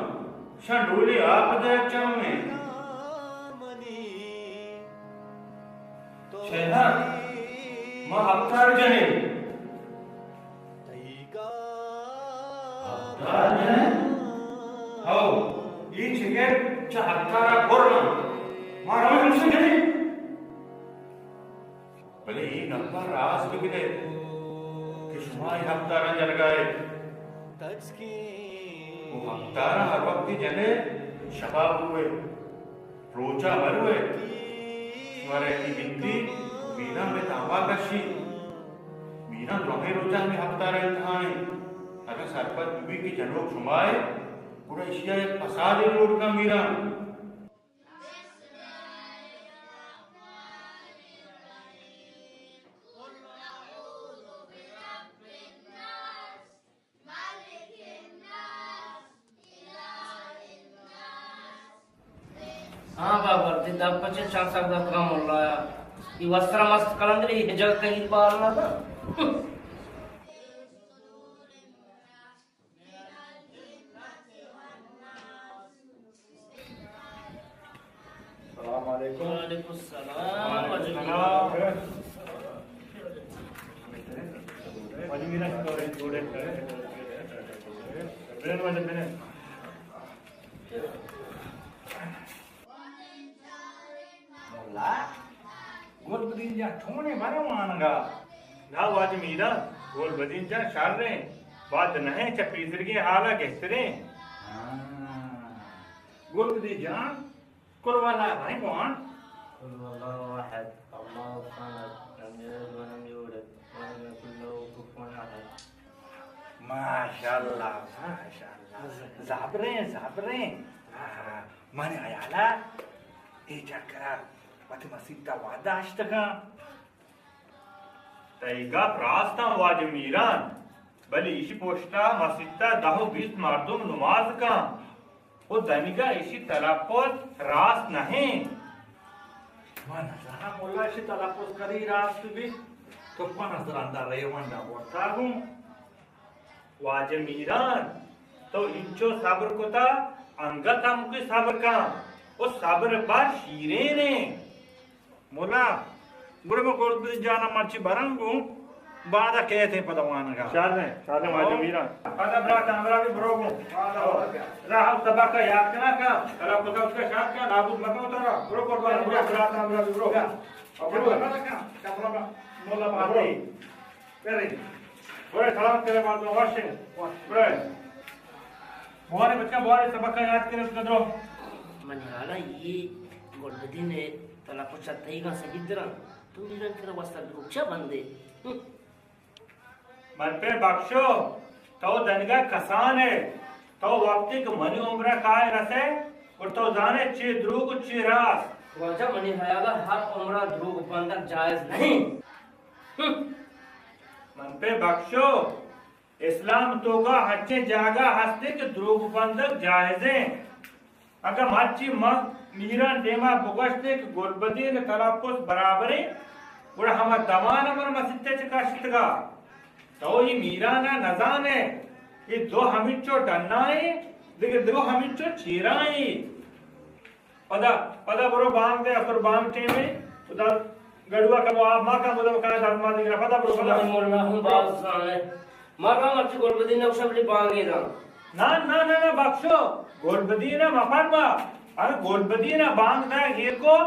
شاں ڈولے آپ دئیگ چم انت۔ شہر، ما ہپتار جنیں۔ ہپتار جنیں؟ ہو، اے چکر چہ ہپتار ءَ پر انت۔ ما رویں ہمشی جنیں۔ بلے اے گپ ءَ راست بگندئے کہ شما اے ہپتاراں جنگ ءَ ات۔ ءُ ہپتاراں ہر وقت جنئے، شپ ءَ بروئے، روچ ءَ مروئے۔ شمارا یکے گندی، میران بہ تاما کشی۔ میران درہیں روچ ءَ ہمے ہپتار ءِ تہا انت۔ اگاں سرپد بہ بیت کہ جنوک شما ئے، گڑا ایشی ءَ یک پسادے جوڑ کن میران۔ بسم الله الرحمن الرحيم. قل أعوذ برب الناس، ملك الناس، إله الناس، من ہاں بابر، تئی دپ ءَ چہ چنت سک داتگاں ملا ءَ۔ اے وسرا مست قلندری ہجل کہیر بال نہ داں۔ السلام علیکم۔ وعلیکم السلام۔ ملا، گلبدین جان چونیں برے وانگ ءَ؟ نا واجہ میران، گلبدین جان شریں، بد نہ ایں، چہ پیسرگیں حال ءَ گہتریں۔ ہاں۔ گلبدین جان، قل هو الله بھائی بوان۔ قل هو الله احد، الله الصمد، لم يلد ولم يولد، ولم يكن له كفوا احد۔ ماشاءاللہ، ماشاءاللہ۔ زبریں، زبریں۔ آ، منی حیال ءَ اے چکر ءَ وتی مسیت ءَ وعدہ اشتگاں۔ تئی گپ راست انت واجہ میران، بلے ایشی پشت ءَ مسیت ءَ دہ ءُ بیست مردم نماز کن ءُ دنیگا ایشی تلفظ راست نہ انت۔ من نزاناں ملا ایشی تلفظ کدی راست بیت، تو پہ نظر اندر ریونڈ ءَ برتا گوں۔ واجہ میران، تو انچو صبر کتا، انگت ہم کہ صبر کن، ءُ صبر بر شیرین انت۔ ملا، گڑا من گلبدین جان ءَ مرچی براں گوں، باندا کئیت ایں پدا وانگ ءَ۔ شریں، شریں واجہ میران۔ پدا برات ہمراہ بی برو گوں۔ راہ ءُ سبق ءَ یات کنا کن۔ ترا پدا اتکا شاد کن، نابود مکن ترا۔ برو قربان، برو برات ہمراہ بی برو۔ برو۔ ملا بہادر۔ برو۔ برے، سلامت کرے، مردم وش انت۔ برے۔ بوارے بچکاں، بوارے سبق ءَ یات کرے، درو۔ منی حیال ءَ اے گلبدین ءِ تلفظ چہ تئیگاں سہی تر انت۔ تو میران ترا واستا دروگ چہ بندے؟ ہم۔ من پہ بخشو، تو دنیگا کسان ئے۔ تو وقتی کہ منی عمر ءَ کائے رسے، گڑا تو زانے چے دروگ ءُ چے راست۔ واجہ، منی حیال ءَ ہر عمر ءَ دروگ بندگ جائز نہ انت۔ ہم۔ من پہ بخشو، اسلام توکا ہنچیں جاگہ ہستے کہ دروگ بندگ جائز انت۔ اگاں مرچی من میران دیما بگوشتے کہ گلبدین تلفظ برابر انت، گڑا ہما دمان من مسیت ءَ چہ کشتگا۔ تو اے میران ءَ نزانے، اے دو ہمینچو ڈنا انت، دگہ دو ہمینچو چیرا انت۔ پدا، پدا برو بانگ دے، اپر بانگ ٹیم ہے۔ خدا گڑوا کمو آپ ما کم، خدا کنا دم ما دیگر، پدا برو، پدا۔ سبحان اللہ، ہم باز زانے۔ ما کم مرچی گلبدین نہ گوشم، بلی بانگی داں۔ نا، نا، نا، نا، بخشو۔ گلبدین ما فرما۔ ارے گلبدین بانگ دے، ہیر کو،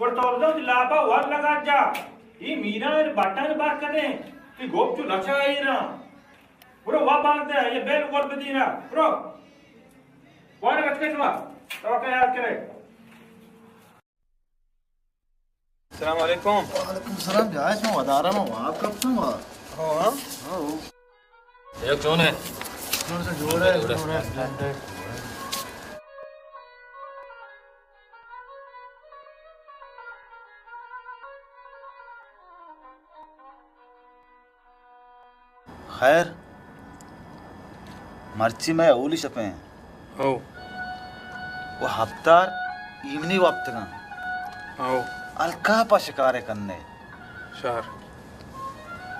گڑ تو بدو لاپا ور لگا جا۔ اے میران بٹان بار کنے کہ گوپ چو لچا ایران۔ برو وا باندے، یہ بیل ور بدینا۔ برو۔ وارے بچ کے شما۔ توکا یاد کرے۔ السلام علیکم۔ وعلیکم السلام۔ جائے شما ودارا ما واب کپتم وا۔ ہاں۔ ہاں۔ ایک چون ہے؟ جوڑ سے جوڑ ہے، جوڑ ہے۔ خیر، مرچی مئے اولی شپیں۔ ہو۔ و ہپتار ایمنی وپتگاں۔ ہو۔ الکاپا شکارے کنے۔ شر۔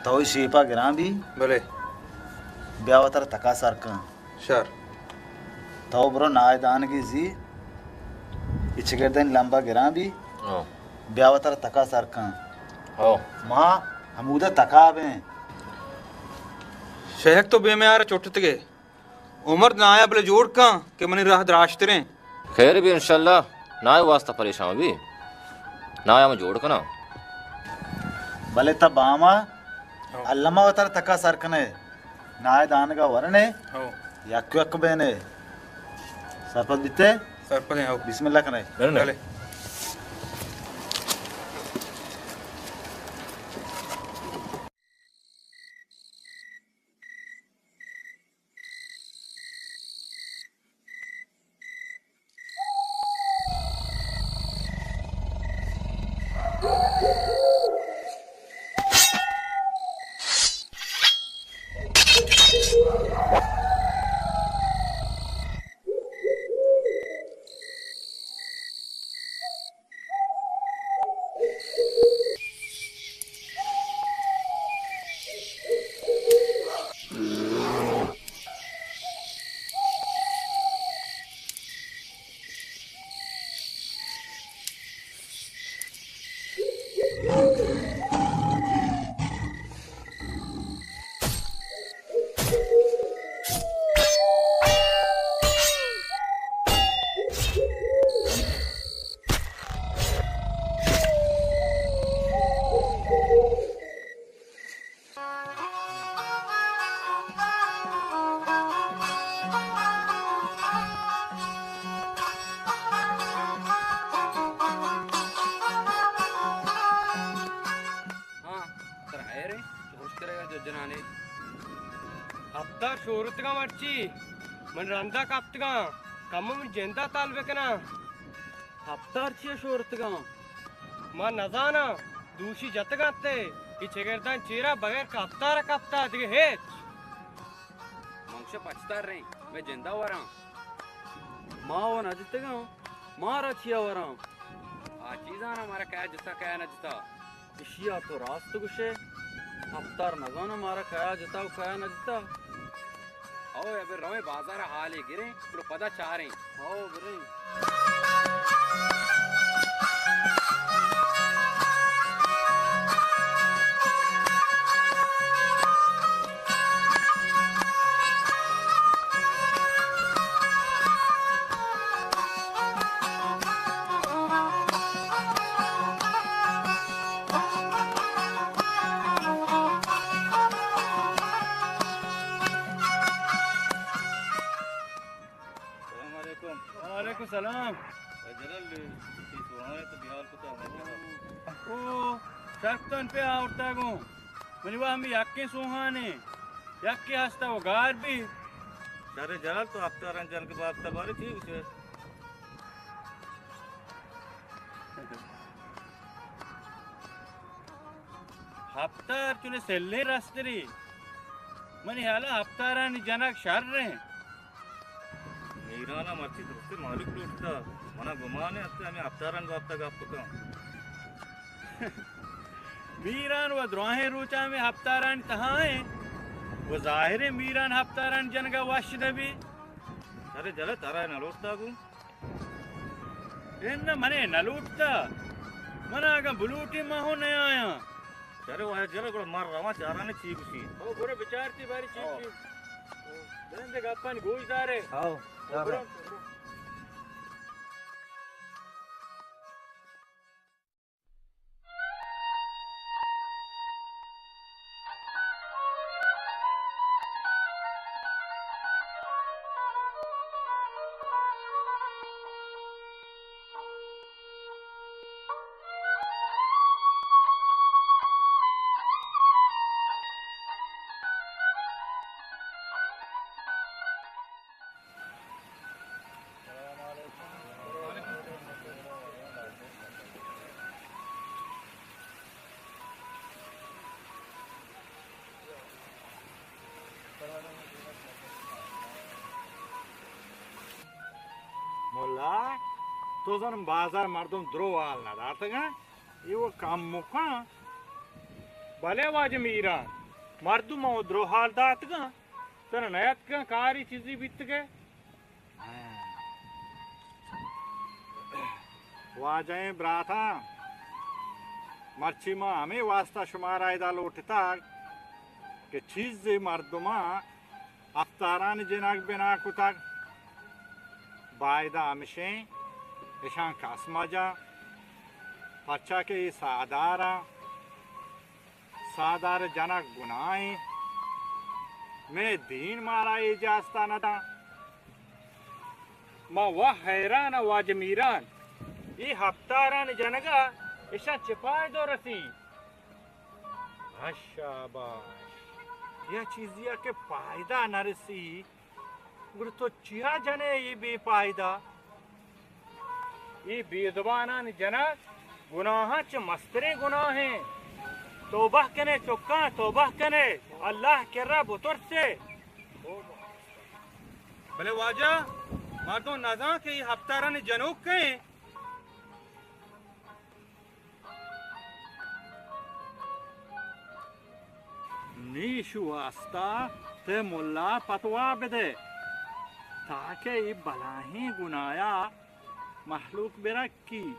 تو ای شیپا گران بی۔ بلے۔ بیا وتر تکا سر کن۔ شر۔ تو برو نائدانگی زی، اے چگردانی لمبا گران بی۔ ہو۔ بیا وتر تکا سر کن۔ ہو۔ ما ہمودا تکا بیں۔ شہک تو بے میار چٹتگے۔ عمر نایا بلے جوڑ کن کہ منی راہ دراشتریں۔ خیر بی انشاءاللہ، نائے واسطہ پریشان بی۔ نایا من جوڑ کناں۔ بلے تا باما ہو۔ الما وتر تکا سر کنے۔ نائے دانگا ورنے، ہو۔ یک یک بینے۔ سرپد بیتے؟ سرپد ہیں، ہو۔ بسم اللہ کنے۔ بلے۔ بلے۔ ہاں، ترا ہیرے، چوش کرے گا جو جنانے۔ ہفتار شورتگا مرچی، من رندا کپتگا، کم من جندا تال بکنا۔ ہپتار چیا شورتگاں؟ ما نزاناں، دوشی جتگ انت ء اے چگرداں چیرا بغیر کپتار ء کپتا دگہ ہچ۔ من گوشاں پچتار رئیں، مئے جندا وراں۔ ما و نجتگاں، مارا چیا وراں؟ آ چی زاناں مارا کیا جتا کیا نجتا۔ اشیا تو راست گوشے، ہپتار نزاناں مارا کیا جتا و کیا نجتا۔ او، ابے رویں بازار ء حالے گریں، گڑا پدا چاریں۔ او، بریں۔ السلام علیکم۔ وعلیکم السلام۔ اے جلال، تئی سوہان تو بیال کتا ہمیں جلال۔ او، شرطن پہ آورتا گوں۔ منی وا ہمیں یکیں سوہانے، یکے ہستا و گار بی۔ شر جلال، تو ہفتہ رنگ جنگ بابتا بارے چی گوشے؟ ہپتار چنے سلیں رستری۔ منی ہیالا ہپتارانی جنگ شر ہیں۔ میرانا مرچی درستی مالک لوٹتا۔ منا گمان ہے، ہمیں ہپتاران بابتا گپ کن۔ میران و دراہیں روچاں ہمیں ہپتارانی تہا ہیں۔ و ظاہر ہے میران ہپتارانی جنگا وش نبی۔ ارے جلے ترا نہ لوٹتا گوں۔ اناں، منے نہ لوٹتا۔ من اگاں بلوٹی، من ہوں نیایاں۔ چرے واجہ جلے، گڑا مار رواں چاراں چی گوشی۔ او، گڑا بچارتی باری چی، او، گوشی۔ بلندے گپانی گوش دارے۔ او، او، برو، برو۔ برو۔ تو زن بازار مردم درو حال نہ داتگاں، اے و کم مکاں۔ بلے واجہ میران، مردم و درو حال داتگاں، تن نیاتکاں کاری چیزی بیتگے۔ واجہیں براتاں، مرچی ما ہمے واسطہ شمارا ادا لوٹتگ کہ چیزے مردماں ہفتارانی جنگ بنا کتگ۔ بایدہ ہمشیں اشاں کس مجاں، پرچا کہ اے ساہداراں، ساہدار جنگ گناہیں۔ مئے دین مارا اے اجازتا نداں۔ ما وا حیران آں واجہ میران، اے ہفتارانی جنگا اشاں چہ پائدہ رسی؟ ہاں شاباش، یا چیزیا کہ پائدہ نہ رسی، گڑا تو چیا جنے اے بے پائدہ؟ اے بے زبانانی جنگ گناہاں چہ مستریں گناہیں۔ توبہ کنے چکاں، توبہ کنے، اللہ کرا بترسے۔ بلے واجہ، مردم نزان کہ اے ہفتارانی جنوک کئے؟ نی ایشی واستا تئی ملا پتوا بدے، تاکہ اے بلاہیں گنایا مہلوک برکی۔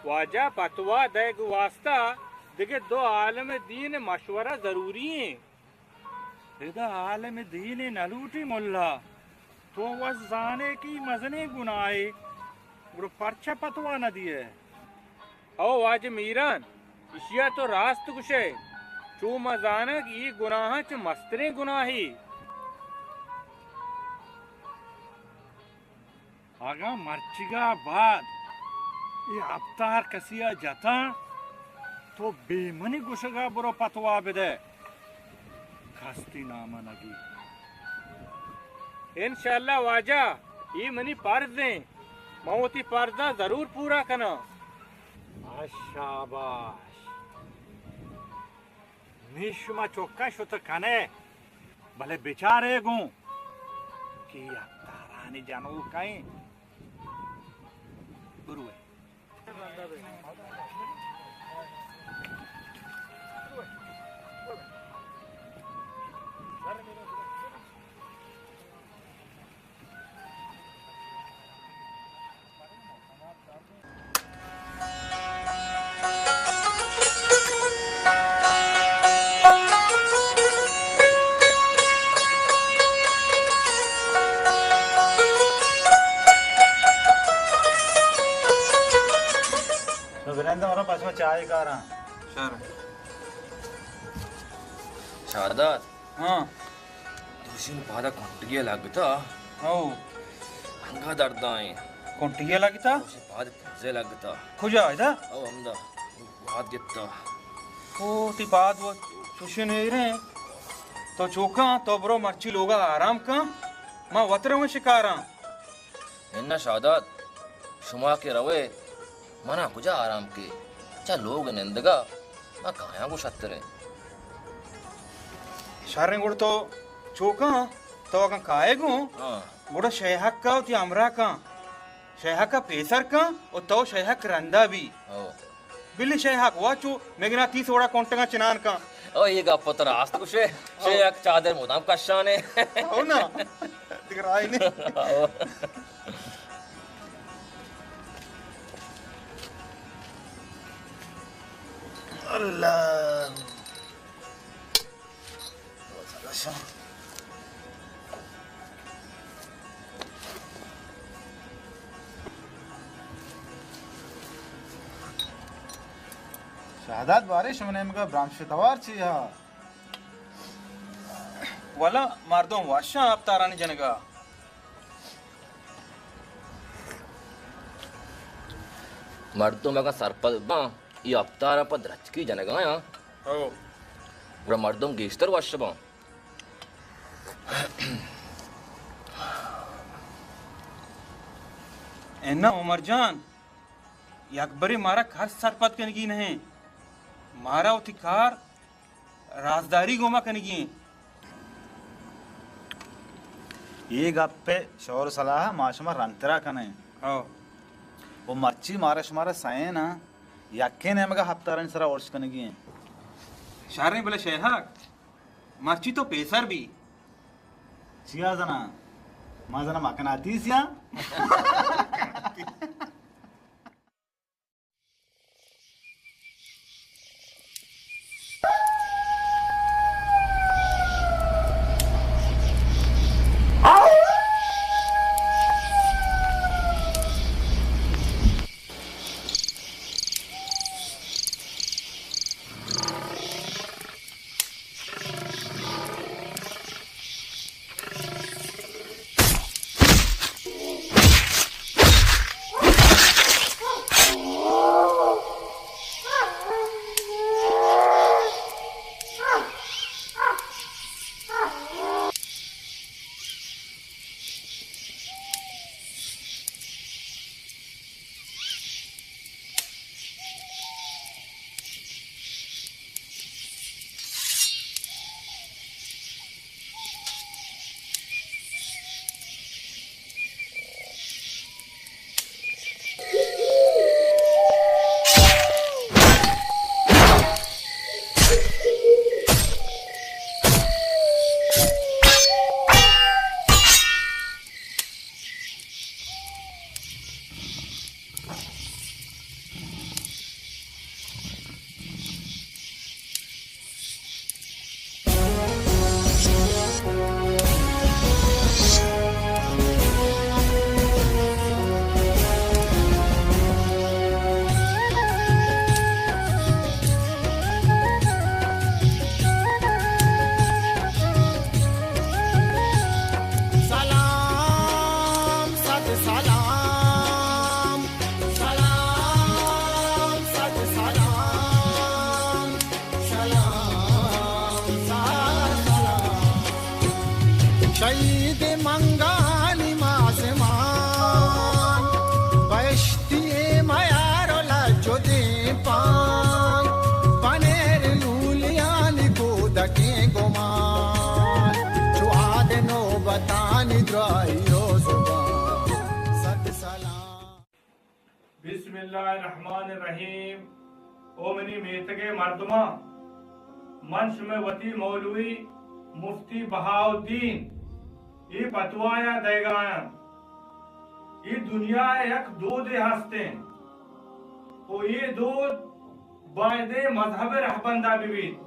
واجہ، پتوا دئیگ واستا دگہ دو عالم دین مشورہ ضروری ایں۔ ادا عالم دینے نہ لوٹی ملا، تو وت زانے کہ اے مزنیں گناہے، گڑا پرچا پتوا نہ دیئے؟ او واجہ میران، اشیا تو راست گشئے، چو ما زاناں کہ اے گناہاں چہ مستریں گناہے۔ اگاں مرچیگا بعد اے ہپتار کسیا جتاں، تو بے منی گوشگا برو پتوا بدئے، کستی نامہ نگی۔ انشاءاللہ واجہ، اے منی پرز ایں، من وتی پرزاں ضرور پورا کناں۔ آ، شاباش۔ نی شما چکاں شت کنے، بلے بچارے گوں کہ اے ہپتارانی جنوک ایں۔ بروئے۔ نو بنند مرا پس ما چائے کاراں۔ شر۔ شاداد۔ ہاں۔ دوشین پادا کنٹگی لگتا۔ او۔ انگا دردائیں۔ کنٹگی لگتا؟ دوشین پاد پرزے لگتا۔ کجا ادا؟ او ہمدا۔ پاد گپتا۔ او تی پاد و چوشین ایریں۔ تو چوکاں، تو برو مرچی لوگا آرام کن۔ ما وتروں شکاراں۔ اناں شاداد، شما کہ روئے، منا کجا آرام کے؟ چہ لوگ نندگا ما کایاں گوں شتریں۔ شریں گڑا تو چوکاں، تو اگاں کائے گوں، ہاں۔ گڑا شیہک کا وتی ہمراہ کن، شیہک کا پیسر کن و تو شیہک رندا بی۔ ہو۔ بلی شیہک وا چو مگنا تی سوڑا کنٹگاں چنان کن۔ او، اے گپ تو راست گوشے۔ او۔ شیہک چادر مدام کشانے۔ او نا۔ دگہ راہی نے۔ او۔ اللہ۔ شہداد بارے شمئے نیمگا برمش توار چی ہا؟ ولا مردم وشاں ہپتارانی جنگا۔ مردم اگاں سرپد باں، اے ہپتاراں پہ درچکی جنگایاں۔ ہو۔ گڑا مردم گیشتر وش باں۔ اناں عمر جان، یک برے مارا کس سرپد کنگی نہیں۔ مارا وتی کار رازداری گوما کنگی ایں۔ اے گپ ءِ شور ءُ صلاح ما شما رندترا کنیں۔ ہو۔ و مرچی مارا شمارا سئیناں یکیں نیمگا ہپتارانی سرا ارش کنگی ایں۔ شریں، بلے شیہک، مرچی تو پیسر بی۔ چیا زنا؟ ما زنا مکناطیسیا۔ سلام، صد سلام۔ سلام، صد سلام۔ سلام، صد سلام۔ شہید منگانی مازمان، بہشتی میار و لج و دیمپان، پنیر لولیانی کودکیں گمان، چو آد نوبتانی درائی و زبان۔ صد سلام۔ بسم اللہ الرحمن الرحیم۔ او منی میتگ ءِ مردماں، من شمئے وتی مولوی مفتی بہاؤالدین اے پتوایا دئیگایاں۔ اے دنیا ءَ یک دودے ہست انت و اے دود بایدیں مذہب ءِ رہبندا بہ بیت۔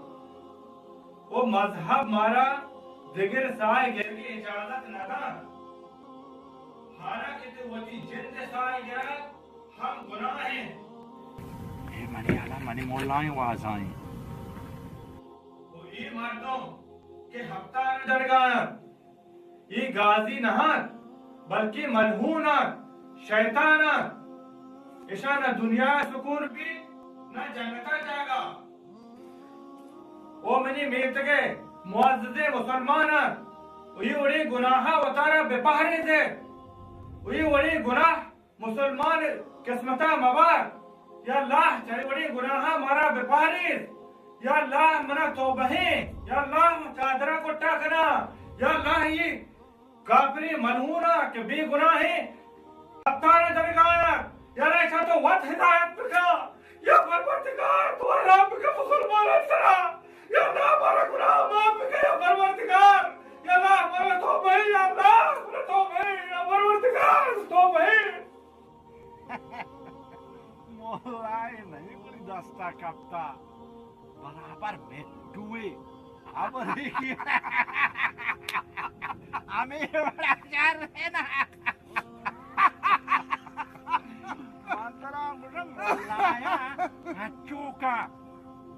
و مذہب مارا دگر ساہ گرگی اجازت نہ دنت، حالانکہ تو وتی جند ساہ گرگ ہم گناہ انت۔ اے منی حالا منی مولائیں وازائیں۔ و اے مردم کہ ہپتار درگاہ انت، اے گازی نہ انت، بلکہ ملعون انت، شیطان انت۔ اشاں نہ دنیا ءَ سکون بیت، نہ جنت ءَ جاگہ۔ او منی میتگ ءِ معززیں مسلماناں، اے وڑیں گناہ ءَ وتارا بہ پہریزیت۔ اے وڑیں گناہ مسلمان قسمت ءَ مبار۔ یا اللہ، چہ اے وڑیں گناہ ءَ مارا بہ پہریز۔ یا اللہ، منا توبہ ایں۔ یا اللہ، من چادراں کٹا کناں۔ یا اللہ، اے کافریں ملعوناں کہ بے گناہیں ہپتار ءَ درگایا، یارا ایشاں تو وت ہدایت بکن۔ یا پروردگار، تو رحم بکن مسلماناں سرا۔ یا اللہ، مارا گناہ معاف بکن، یا پروردگار۔ یا اللہ، مارا توبہ ایں، یا اللہ، مارا توبہ ایں، یا پروردگار، توبہ ایں۔ مولا اے نئیں گڑی دستا کپتا۔ برابر مٹوے۔ ہبرے کہ ہمے وڑا شر ہے نا۔ من ترا گوشم مولایا، ہچوکا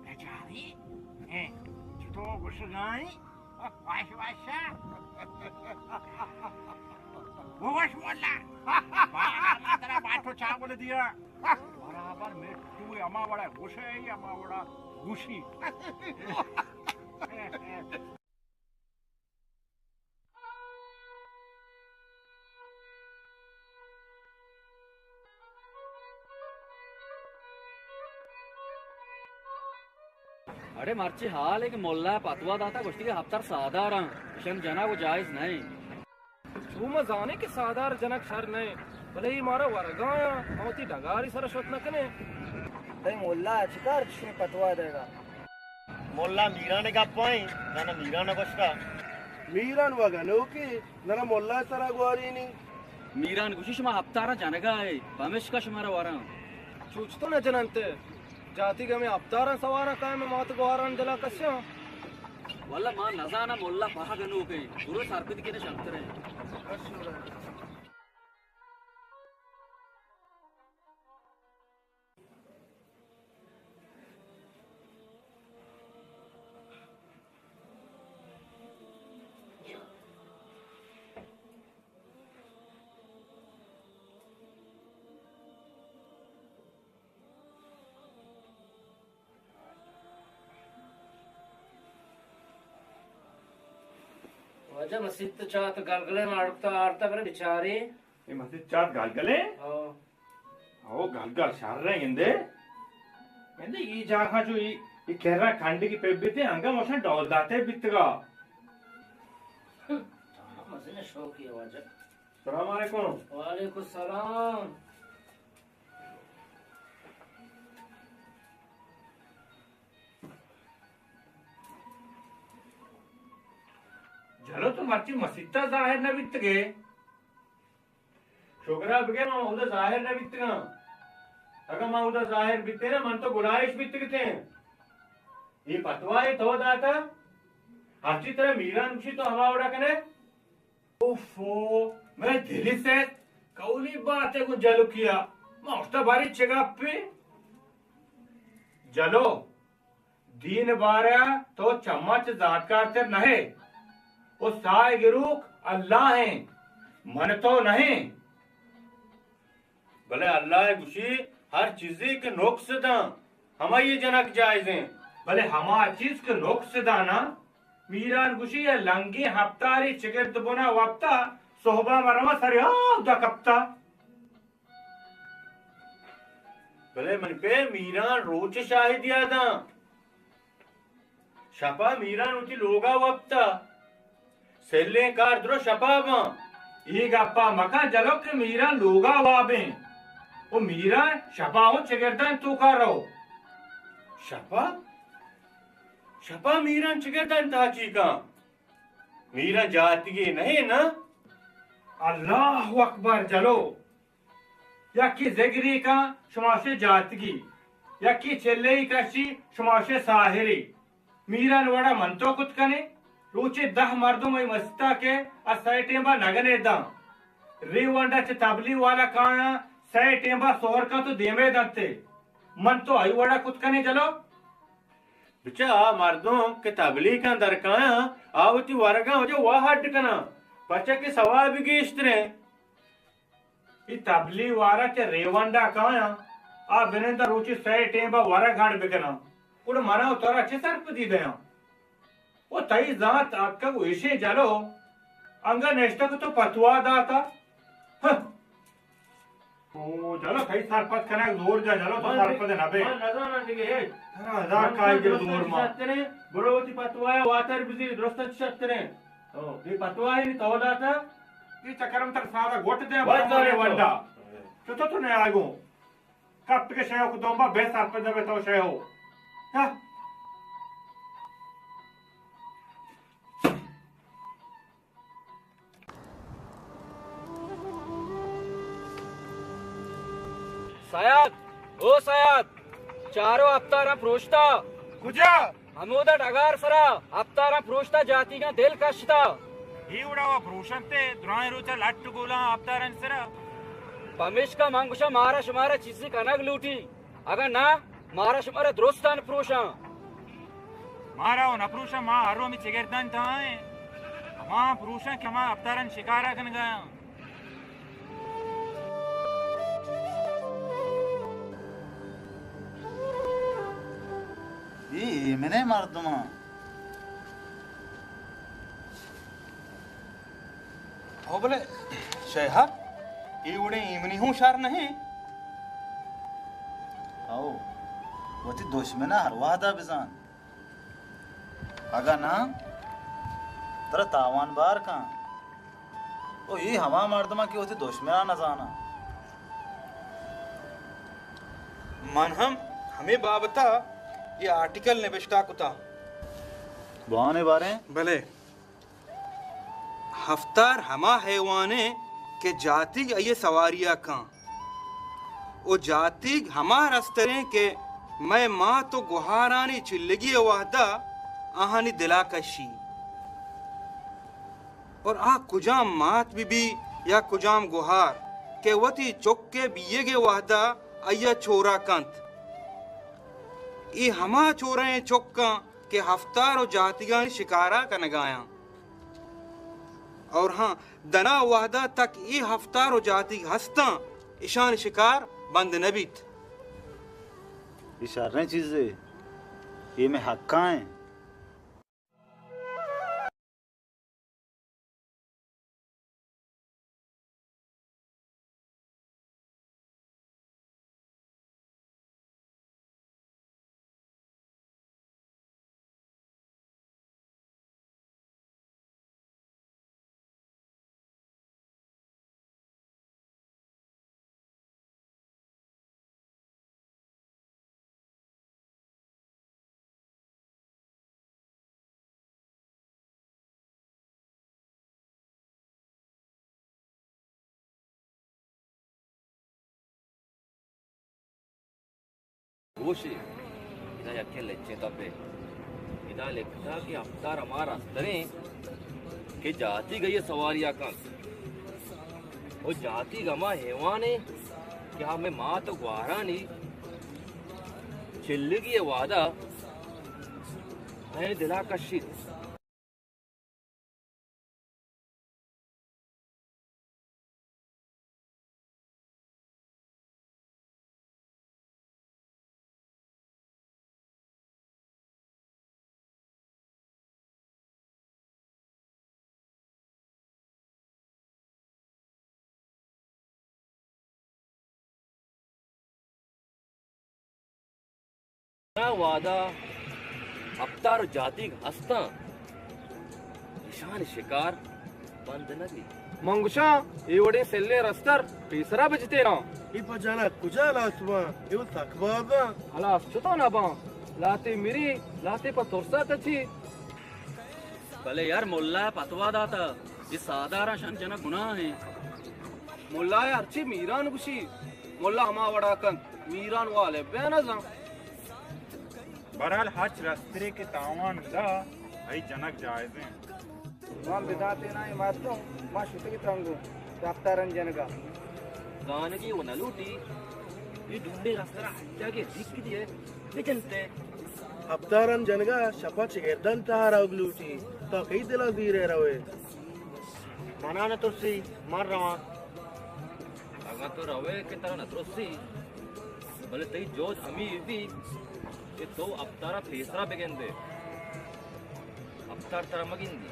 بچاری، اے، چتو گوشگائیں؟ وش وش۔ وش مولا۔ ترا باٹو چاول دیا۔ برابر مٹو ہما وڑا گوشے، ہما وڑا گوشی۔ اڑے مرچی حال ہے کہ ملا پتوا داتا، گوشتی کہ ہفتر سادار ہاں، اشان جنگ و جائز نہیں۔ تو ما زانے کہ ساہدار جنک شر نہ انت، بلے اے مارا ورگا آیاں، ما وتی ڈگاری سرا شت نہ کنیں۔ تئی ملا چکار چشیں پتوا دئیگا؟ ملا میران گپا انت، نانا میران گوشتا۔ میران و گنوکے، نانا ملا سرا گوارینی۔ میران گوشی شما ہپتاراں جنگا ئے، پمشکا شمارا وراں۔ چوچ تو نہ جننت۔ جاتیگ ہمے ہپتاراں سواراں کائیں، مات گوہاراں دلا کشاں۔ واللہ ما نزاناں، ملا پہ گنوکیں، برو سرپد کنے شرتریں۔ واجہ مسیت چات گلگلیں ماڑکتا آرتا برے بچارے۔ اے مسیت چات گلگلیں؟ ہاں۔ او گلگل شر ہیں گندے۔ گندے اے جاگہ جو اے، اے کرا کنڈ کی پہ بیتے، انگا موشن ڈول داتے بیتگا۔ مزن شوقی ہے واجہ۔ السلام علیکم۔ وعلیکم السلام۔ جلو تو مرچی مسیتا ظاہر نہ بیتگے۔ شکرا بگر من اودا ظاہر نہ بیتگاں۔ اگاں من اودا ظاہر بیتیناں، من تو گلائش بیتگتیں۔ اے پتوائے تو داتا؟ ہرچی ترا میران گوشی تو ہما وڑا کنے؟ اوفو، مئے دلی سیت کولی بات ہے گوں جلکیا۔ ما اشتا باری چہ گپے؟ جلو، دین بارہ تو چما چہ زانتکارتر نہ ئے۔ او ساہ گروک اللہ ہیں، من تو نہیں۔ بلے اللہ ء گوشی، ہر چیزے کہ نقص داں، ہمائی جنک جائز ہیں۔ بلے ہما چیز کہ نقص دانا، میران گوشی، یا لنگیں ہپتاری چگرد بنا وپتا، صحبا مروا سر اودا کپتا۔ بلے من پہ میران روچ شاہدی داں۔ شپا میران وتی لوگا وپتا۔ سلیں کار درو شپا باں۔ اے گپا مکن جلو کہ میران لوگا وابیں۔ او میران شپا ہوں چگردان توکا رو۔ شپا؟ شپا میران چگردان تاچی کن؟ میران جاتگی نہیں نا؟ اللہ اکبر جلو۔ یکی زگری کن، شما شے جاتگی۔ یکی چلے کشی، شما شے ساحری۔ میران وڑا من تو کت کنے؟ روچے دہ مردم ای مستا کہ ا سئے ٹیمبا نگنے داں۔ ریونڈا چہ تبلی والا کایاں، سئے ٹیمبا سہر کن تو دیمے دنتے۔ من تو ای وڑا کت کنے جلو؟ بچا آ مردم کہ تبلیغاں در کایاں، آ وتی ورگاں وجہ واہ اڈ کناں، پرچا کہ ثواب گیشتریں۔ اے تبلیغ وارا کہ ریونڈا کایاں، آ بنندہ روچی سئے ٹیم با ورگ ہڈ بکناں، گڑا منا و ترا چہ سرپدی دیاں؟ و تئی زانت اکگ و ایشیں جلو، انگا نشتگ تو پتوا داتا۔ ہہ۔ او، جلو، تئی سرپد کنگ زور جا، جلو، تو من سرپد نہ بے۔ من نزاناں دگہ ہچ۔ ترا ہزار من کائی دے درستاں زور چہ ما۔ شتریں، برو وتی پتوایا واتر بزی، درستاں چہ شتریں۔ او، اے پتوائے نی تو داتا؟ اے چکرم تر سارا گوٹ دے، بس بابا دارے تو۔ ونڈا۔ چتو تو نے آگو۔ کپت کہ شے ہو کدوم با بے سرپد نہ بے تو شے ہو۔ ہاں۔ سیاد، او سیاد، چارو ہپتاراں پروشتا۔ کجا؟ ہمودا ڈگار سرا ہپتاراں پروشتا، جاتیگاں دل کشتا۔ اے وڑا وا پروشنتے، درائیں روچا لٹ گولاں ہپتارانی سرا۔ پمیشکا من گوشاں مارا شمارا چیزے کنگ لوٹی۔ اگاں ناں، مارا شمارا درستاں پروشاں۔ مارا و نہ پروشاں، ما ہر رومی چگردانی تہا ایں۔ ہما پروشاں کہ ہما ہپتارانی شکارا کنگا آں۔ اے ایمنیں مردماں۔ ہو بلے شیہر، اے وڑیں ایمنی ہوں شر نہیں۔ ہو، وتی دشمن ء ہر وہدا بزان۔ اگاں ناں، ترا تاوان بار کن۔ تو اے ہما مردماں کہ وتی دشمناں نہ زاناں۔ من ہم ہمے بابت ءَ اے آرٹیکل نبشتہ کتاں۔ بوان ءَ باریں؟ بلے۔ ہفتار ہما حیوان انت کہ جاتیگ آئی ءِ سواری ءَ کن۔ و جاتیگ ہما رستریں کہ مئے مات و گہارانی چلگی ءِ وہدا آہانی دلا کشی۔ اور آ کجام مات بہ بی یا کجام گہار کہ وتی چک ءِ بیئگ ءِ وہدا آئی ءَ چورہ کنت، اے ہما چورہیں چکاں کہ ہفتار و جاتیگانی شکارا کنگایاں۔ اور ہاں، دنا وہدا تک اے ہفتار و جاتیگ ہستاں، اشانی شکار بند نہ بیت۔ اے شریں چیزے، اے مئے حقاں ایں۔ گوشے، ادا یکے لچیں تپے۔ ادا لکھتا کہ ہفتار ہما رستریں کہ جاتیگ آئی ءِ سواری ءَ کنت۔ و جاتیگ ہما حیوانے کہ آ مئے مات و گوارانی چلگی ءِ وہدا آیانی دلا کشیت۔ وہدا ہفتار و جاتیگ ہستاں، اشانی شکار بند نہ بیت۔ من گوشاں، اے وڑیں سلیں رستر پیسرا بجتیناں۔ اے پہ جنک کجا ہلاس باں؟ اے وت سک بازاں۔ ہلاس چتو نہ باں؟ لہتے مری، لہتے پہ ترسا تچی۔ بلے یار، ملا ءَ فتوا داتا، اے ساہداراں شن جنگ گناہ ایں۔ ملا ءَ ہرچی میران گوشی، ملا ہما وڑا کنت، میران والے بے نزان۔ بہرحال ہرچ رسترے کہ تاوان دا، آئی جنگ جائز ایں۔ من بداتینا اے مردم، من شتگی ترنگوں، رفتارن جنگا۔ زانگی و نلوٹی، اے ڈونڈے رسترا ہر جاگے دیک دیئے۔ بجنتے۔ ہپتاران جنگا شپا چگردان تہا روگ لوٹی، تو کئی دلا زیرے روئے؟ منا نہ ترسی، من رواں۔ اگاں تو روئے کہ ترا نہ ترسی، بلے تئی جہد ہمے بی کہ تو ہپتارا پیسرا بگندے۔ ہپتار ترا مگندی۔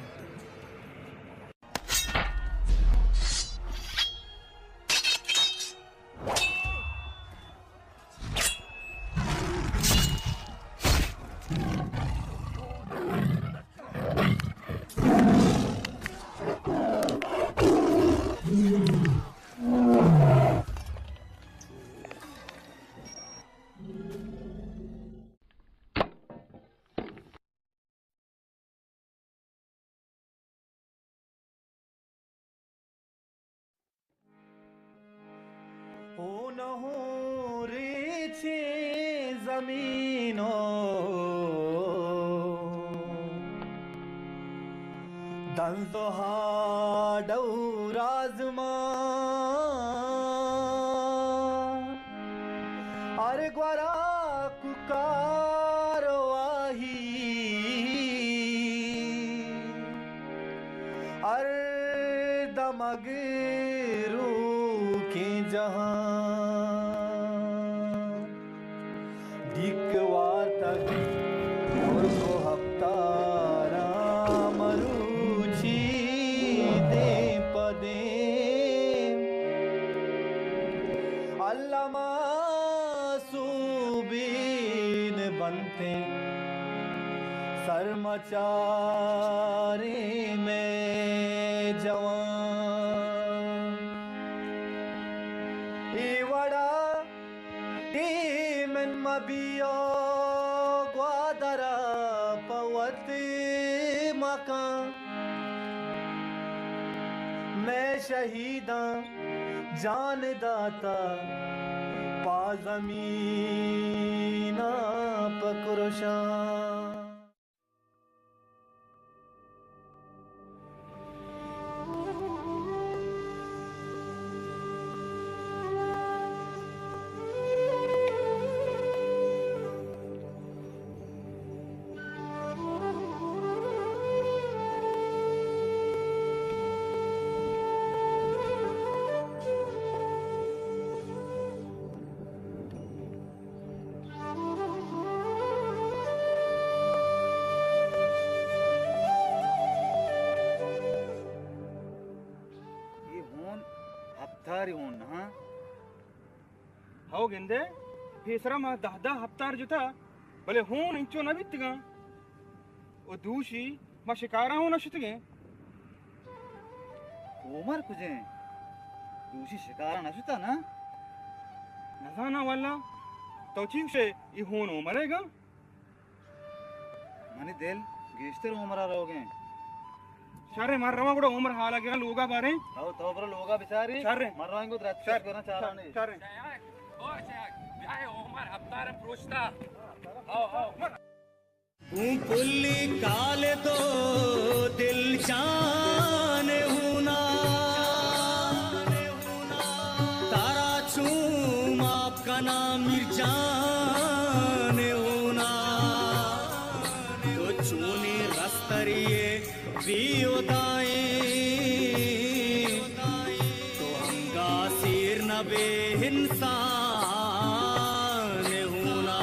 او نہ ہوں ریچیں زمین و دنز و ہاڈ و رازمان، ہر گورا کارواہی، ہر دمگ روکیں جہان۔ ڈیک وارتگ مرگ و ہپتاراں مروچی دیم پہ دیم۔ الما سوبین بنتیں سرمچاریں مئے جوان۔ مکن، مئے شہیداں جان داتا، پا زمین پہ کرشاں۔ اے ہون ہپتاری ہون نہ؟ ہو گندے، پیسرا ما دہ دہ ہپتار جتا، بلے ہون انچو نہ بیتگاں۔ و دوشی ما شکارا ہوں نہ شتگیں۔ عمر کجیں؟ دوشی شکارا نہ شتا نا؟ نزاناں واللہ۔ تو چی گوشے، ای ہون عمرے گا؟ منی دل گیشتر عمرا روگیں۔ شریں، من رواں گڑا عمر حالا گراں لوگا باریں۔ او تو برو لوگا بچاری۔ شریں۔ من رواں گو درچک شر۔ گراں چارانے۔ شریں۔ شیاک، او شیاک، بیا عمر ہفتار پروشتا۔ او، او۔ گوں پلی کال دو دل جان ہونا، ترا چوں ماپ کنا میر جان ہونا، تو چونی رستری بے ہدائیں، تو انگا سیر نہ بے انسان ہونا۔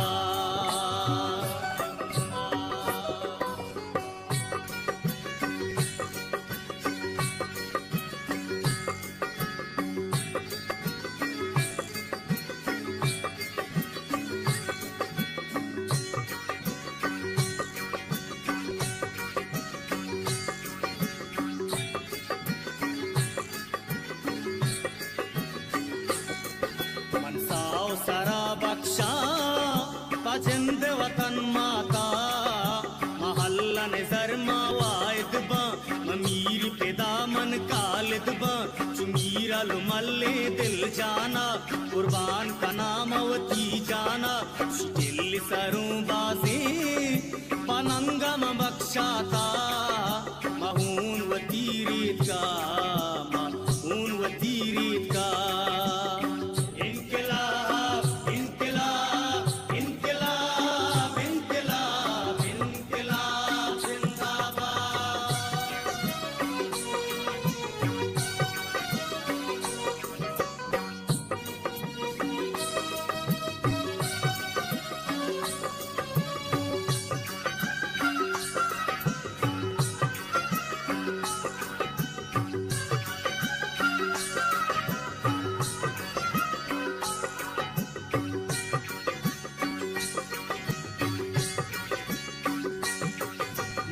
من ساہ و سرا بخشاں پہ جند وطن ماتا، محل نظر ما واحد باں، من میر پدا من خالد باں، چو میر الملیں دل جانا، قربان کناں من وتی جانا، شی دل سروں بازیں پہ ننگا من بخشاتا، من ہون وتی ریتکا، من ہون وتی ریتکا۔ انقلاب، انقلاب، انقلاب، انقلاب، انقلاب زندہ باد۔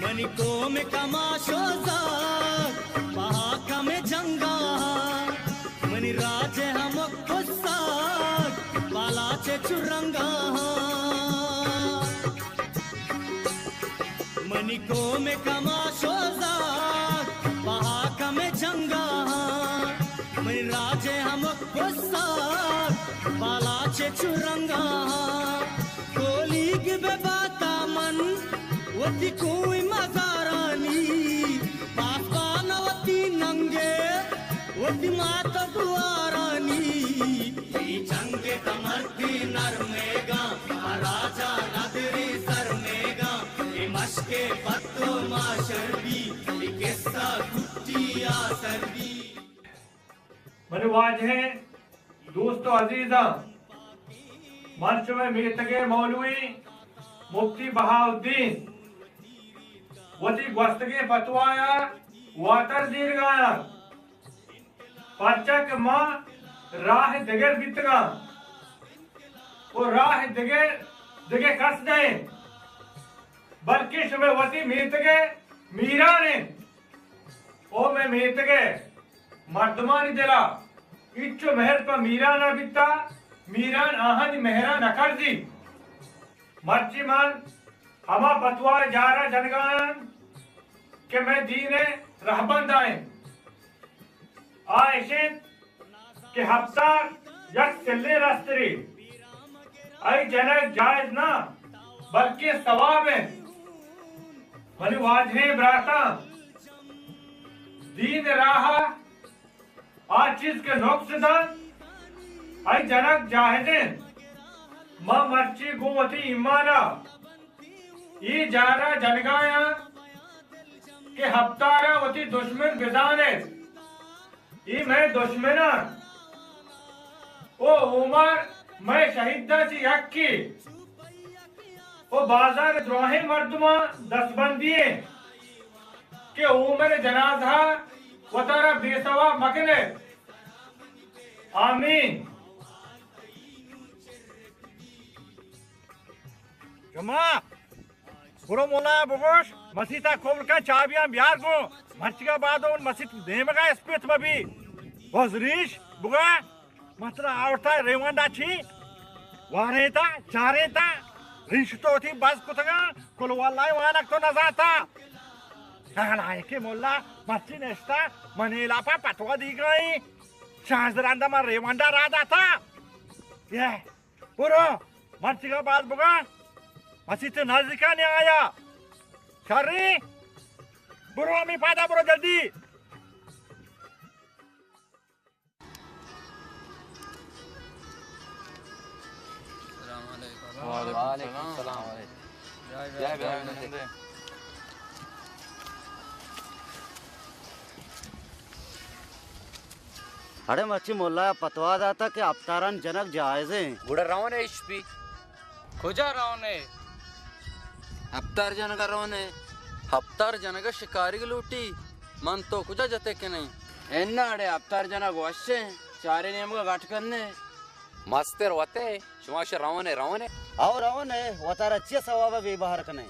منی قوم کماش و زاگ پہ حاکم جنگا، منی راج ہمک پساگ بالاچ چو رنگا۔ منی قوم کماش و زاگ پہ حاکم جنگا، منی راج ہمک پساگ بالاچ چو رنگا۔ کولیگ بہ باتا من وتی کوئی مزارانی، پاسبان وتی ننگے وتی مات گوارانی۔ اے جنگ ءِ تہ مردیں نرمیگاں، آ راجا ندریں سرمیگاں، اے مشکے پتو ماشر بی، اے قصہ کٹی آسر بی۔ منی واجہیں دوست و عزیزاں، من شمئے میتگے مولوی مفتی بہاؤالدین وتی گوستگیں فتوایا واتر زیرگایاں، پرچا کہ ما راہ دگر بیتگاں و راہ دگر دگہ کس نہ انت، بلکیں شمئے وتی میتگے میران انت۔ او مئے میتگ ءِ مردمانی دل ءَ اینچو مہر پہ میران ءَ بیتا، میران آہانی مہر ءَ نہ کرزی۔ مرچی من ہما پتوا جارا جنگا انت کہ مئے دین ء رہبند ء انت۔ آ اش انت کہ ہپتار یک سلیں رسترے، آئی جنگ جائز نہ بلکیں ثواب انت۔ منی واجہیں براتاں، دین راہ آ چیز کہ نقص دنت، آئی جنگ جائز انت۔ ما مرچی گوں وتی ایمان ء اے جارا جنگایاں کہ ہپتارا وتی دشمن بزانت۔ اے مئے دشمن انت۔ او عمر مئے شہیداں چہ یکے۔ او بازار دراہیں مردماں دستبندی انت کہ عمر جنازہ وتارا بے ثواب مکنت۔ آمین۔ شما برو مولا بگوش، مسیت ء کبل کن، چابیاں بیار گوں۔ مرچیگا بعد اون مسیت دیمگا اسپیت مبی۔ بزریش بگا، من ترا آورتا ریونڈا چی؟ وارینتا، چارینتا، ریش تو وتی بز کتگا، کل واللہ وانک تو نزانتا۔ نالائکیں مولا مرچی نشتا، من ایلاپا پتوا دیگائی۔ شانزدہ رندا من ریونڈا را داتا۔ یہ برو، مرچیگا باز بگا، مسیت نزدیکا نیا آیا۔ شری، برو ہمیں پادا برو جلدی۔ السلام علیکم۔ وعلیکم السلام۔ بیا، بیا، بیا، بیا۔ اڑے مرچی ملا ء پتوا داتا کہ ہپتاران جنگ جائز ایں۔ گڑا رونے اش پی۔ کجا رونے؟ ہپتار جنگ ء رونے۔ ہپتار جنگ ء شکاریگ لوٹی۔ من تو کجا جتے کنے؟ انا اڑے ہپتار جنگ وش ایں۔ چارے نیمگ ء گٹ کنے۔ مستر وتے، شما ش رونے، رونے۔ او رونے، وتارا چی ثواب بے بہر کنے؟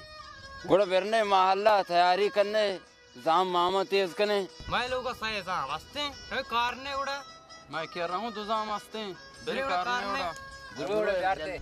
گڑا برنے محلہ تیاری کنے۔ زام ماما تیز کنے۔ مئے لوگ ء سئے زام ہستیں، کئے کار نے گڑا؟ مئے کرا ہوں دو زام ہستیں، بلے بلے گڑا کار کار نے نے۔ گڑا۔ گڑا بیار دے۔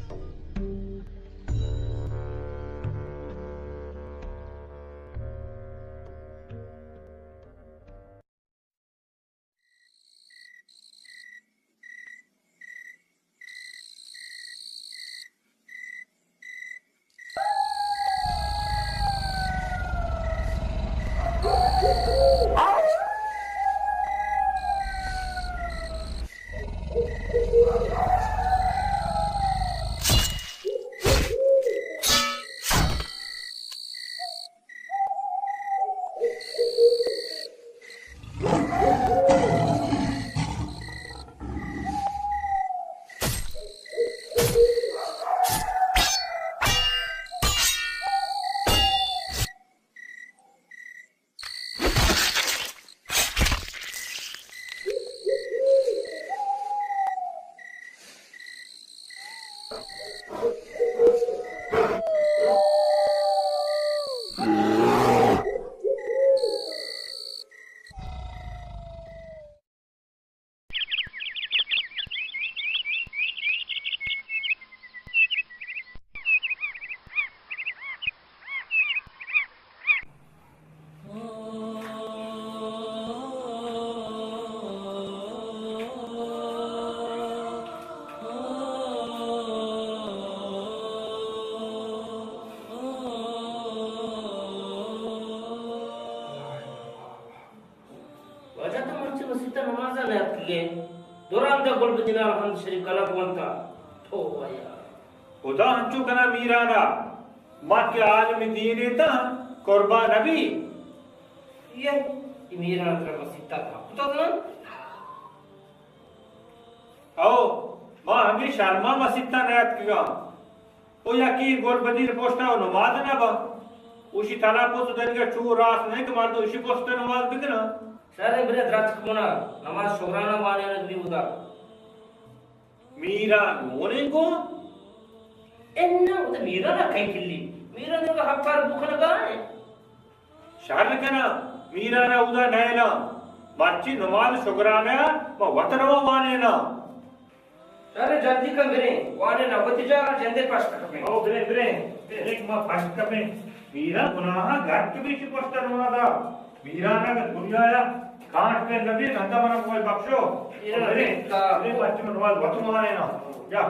واجہ تو مرچی مسیت ء نماز ء نیاتکگ ئے؟ دو رندا گل بدین ء الحمد شریف کلک ونتا۔ تو وایا۔ خدا انچو کنا میران ء، ما کہ عالم دین ء تاں قربان نبی۔ یہ، یہ میران ترا مسیت ء تھا۔ کتا تھا؟ او، ما ہمے شرما مسیت ء نیاتکگاں۔ او یکی گل بدین پشتا و نماز نہ با۔ اوشی تلفظ و دنگا چو راست نہیں کہ مردم اشی پشتا نماز بکناں۔ شر برے درچک منا، نماز شگرانا وانے نہ بی ادا۔ میران گونیں گون؟ انا ادا میران کئی کلی؟ میران ادا ہفتار بوکنگا ہے۔ شر کناں، میران ء اودا نئیلاں۔ مرچی نماز شگرانہ ء ما وت رواں وانیناں۔ شر، جلدی کن بریں، وانیناں، وتی جاگہ جندے پشت کپیں۔ او بریں، بریں۔ یک ما پشت کپیں پیران گناہاں گرک بی چی پشت رونا دا۔ پیران اگر دنیا یا کانٹ پہ نبی نندا منا کوئی بخشو۔ پیران برے، برے بچے من روز وقت مارے نا۔ جا۔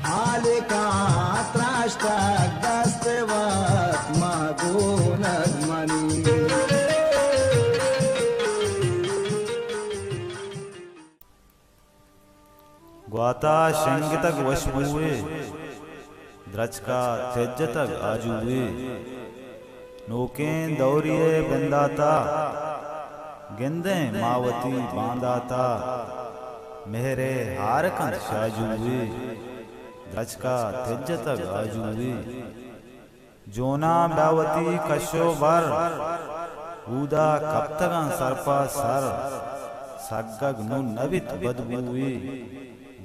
حالکاں تراشتگ دست وت ما گونگ منی۔ گواتا شنگتگ وشبوئے، درچکا تجتگ آجوئے۔ نوکیں دوری ء بنداتا، گندیں ما وتی بانداتا۔ مہر ء ہار کنت شاجوئے، درچکا تجتگ آجوئے۔ جوناں بہ وتی کش و بر، اودا کپتگاں سر پہ سر۔ سگگ نوں نہ بیت بدبوئے،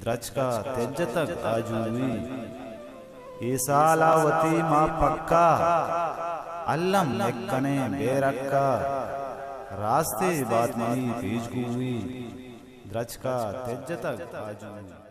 درچکا تجتگ آجوئے۔ اے سال ء وتی ما پکا، الم نکنیں بے رکا۔ راستے بات منی پیشگوئے، درچکا تجتگ آجوئے۔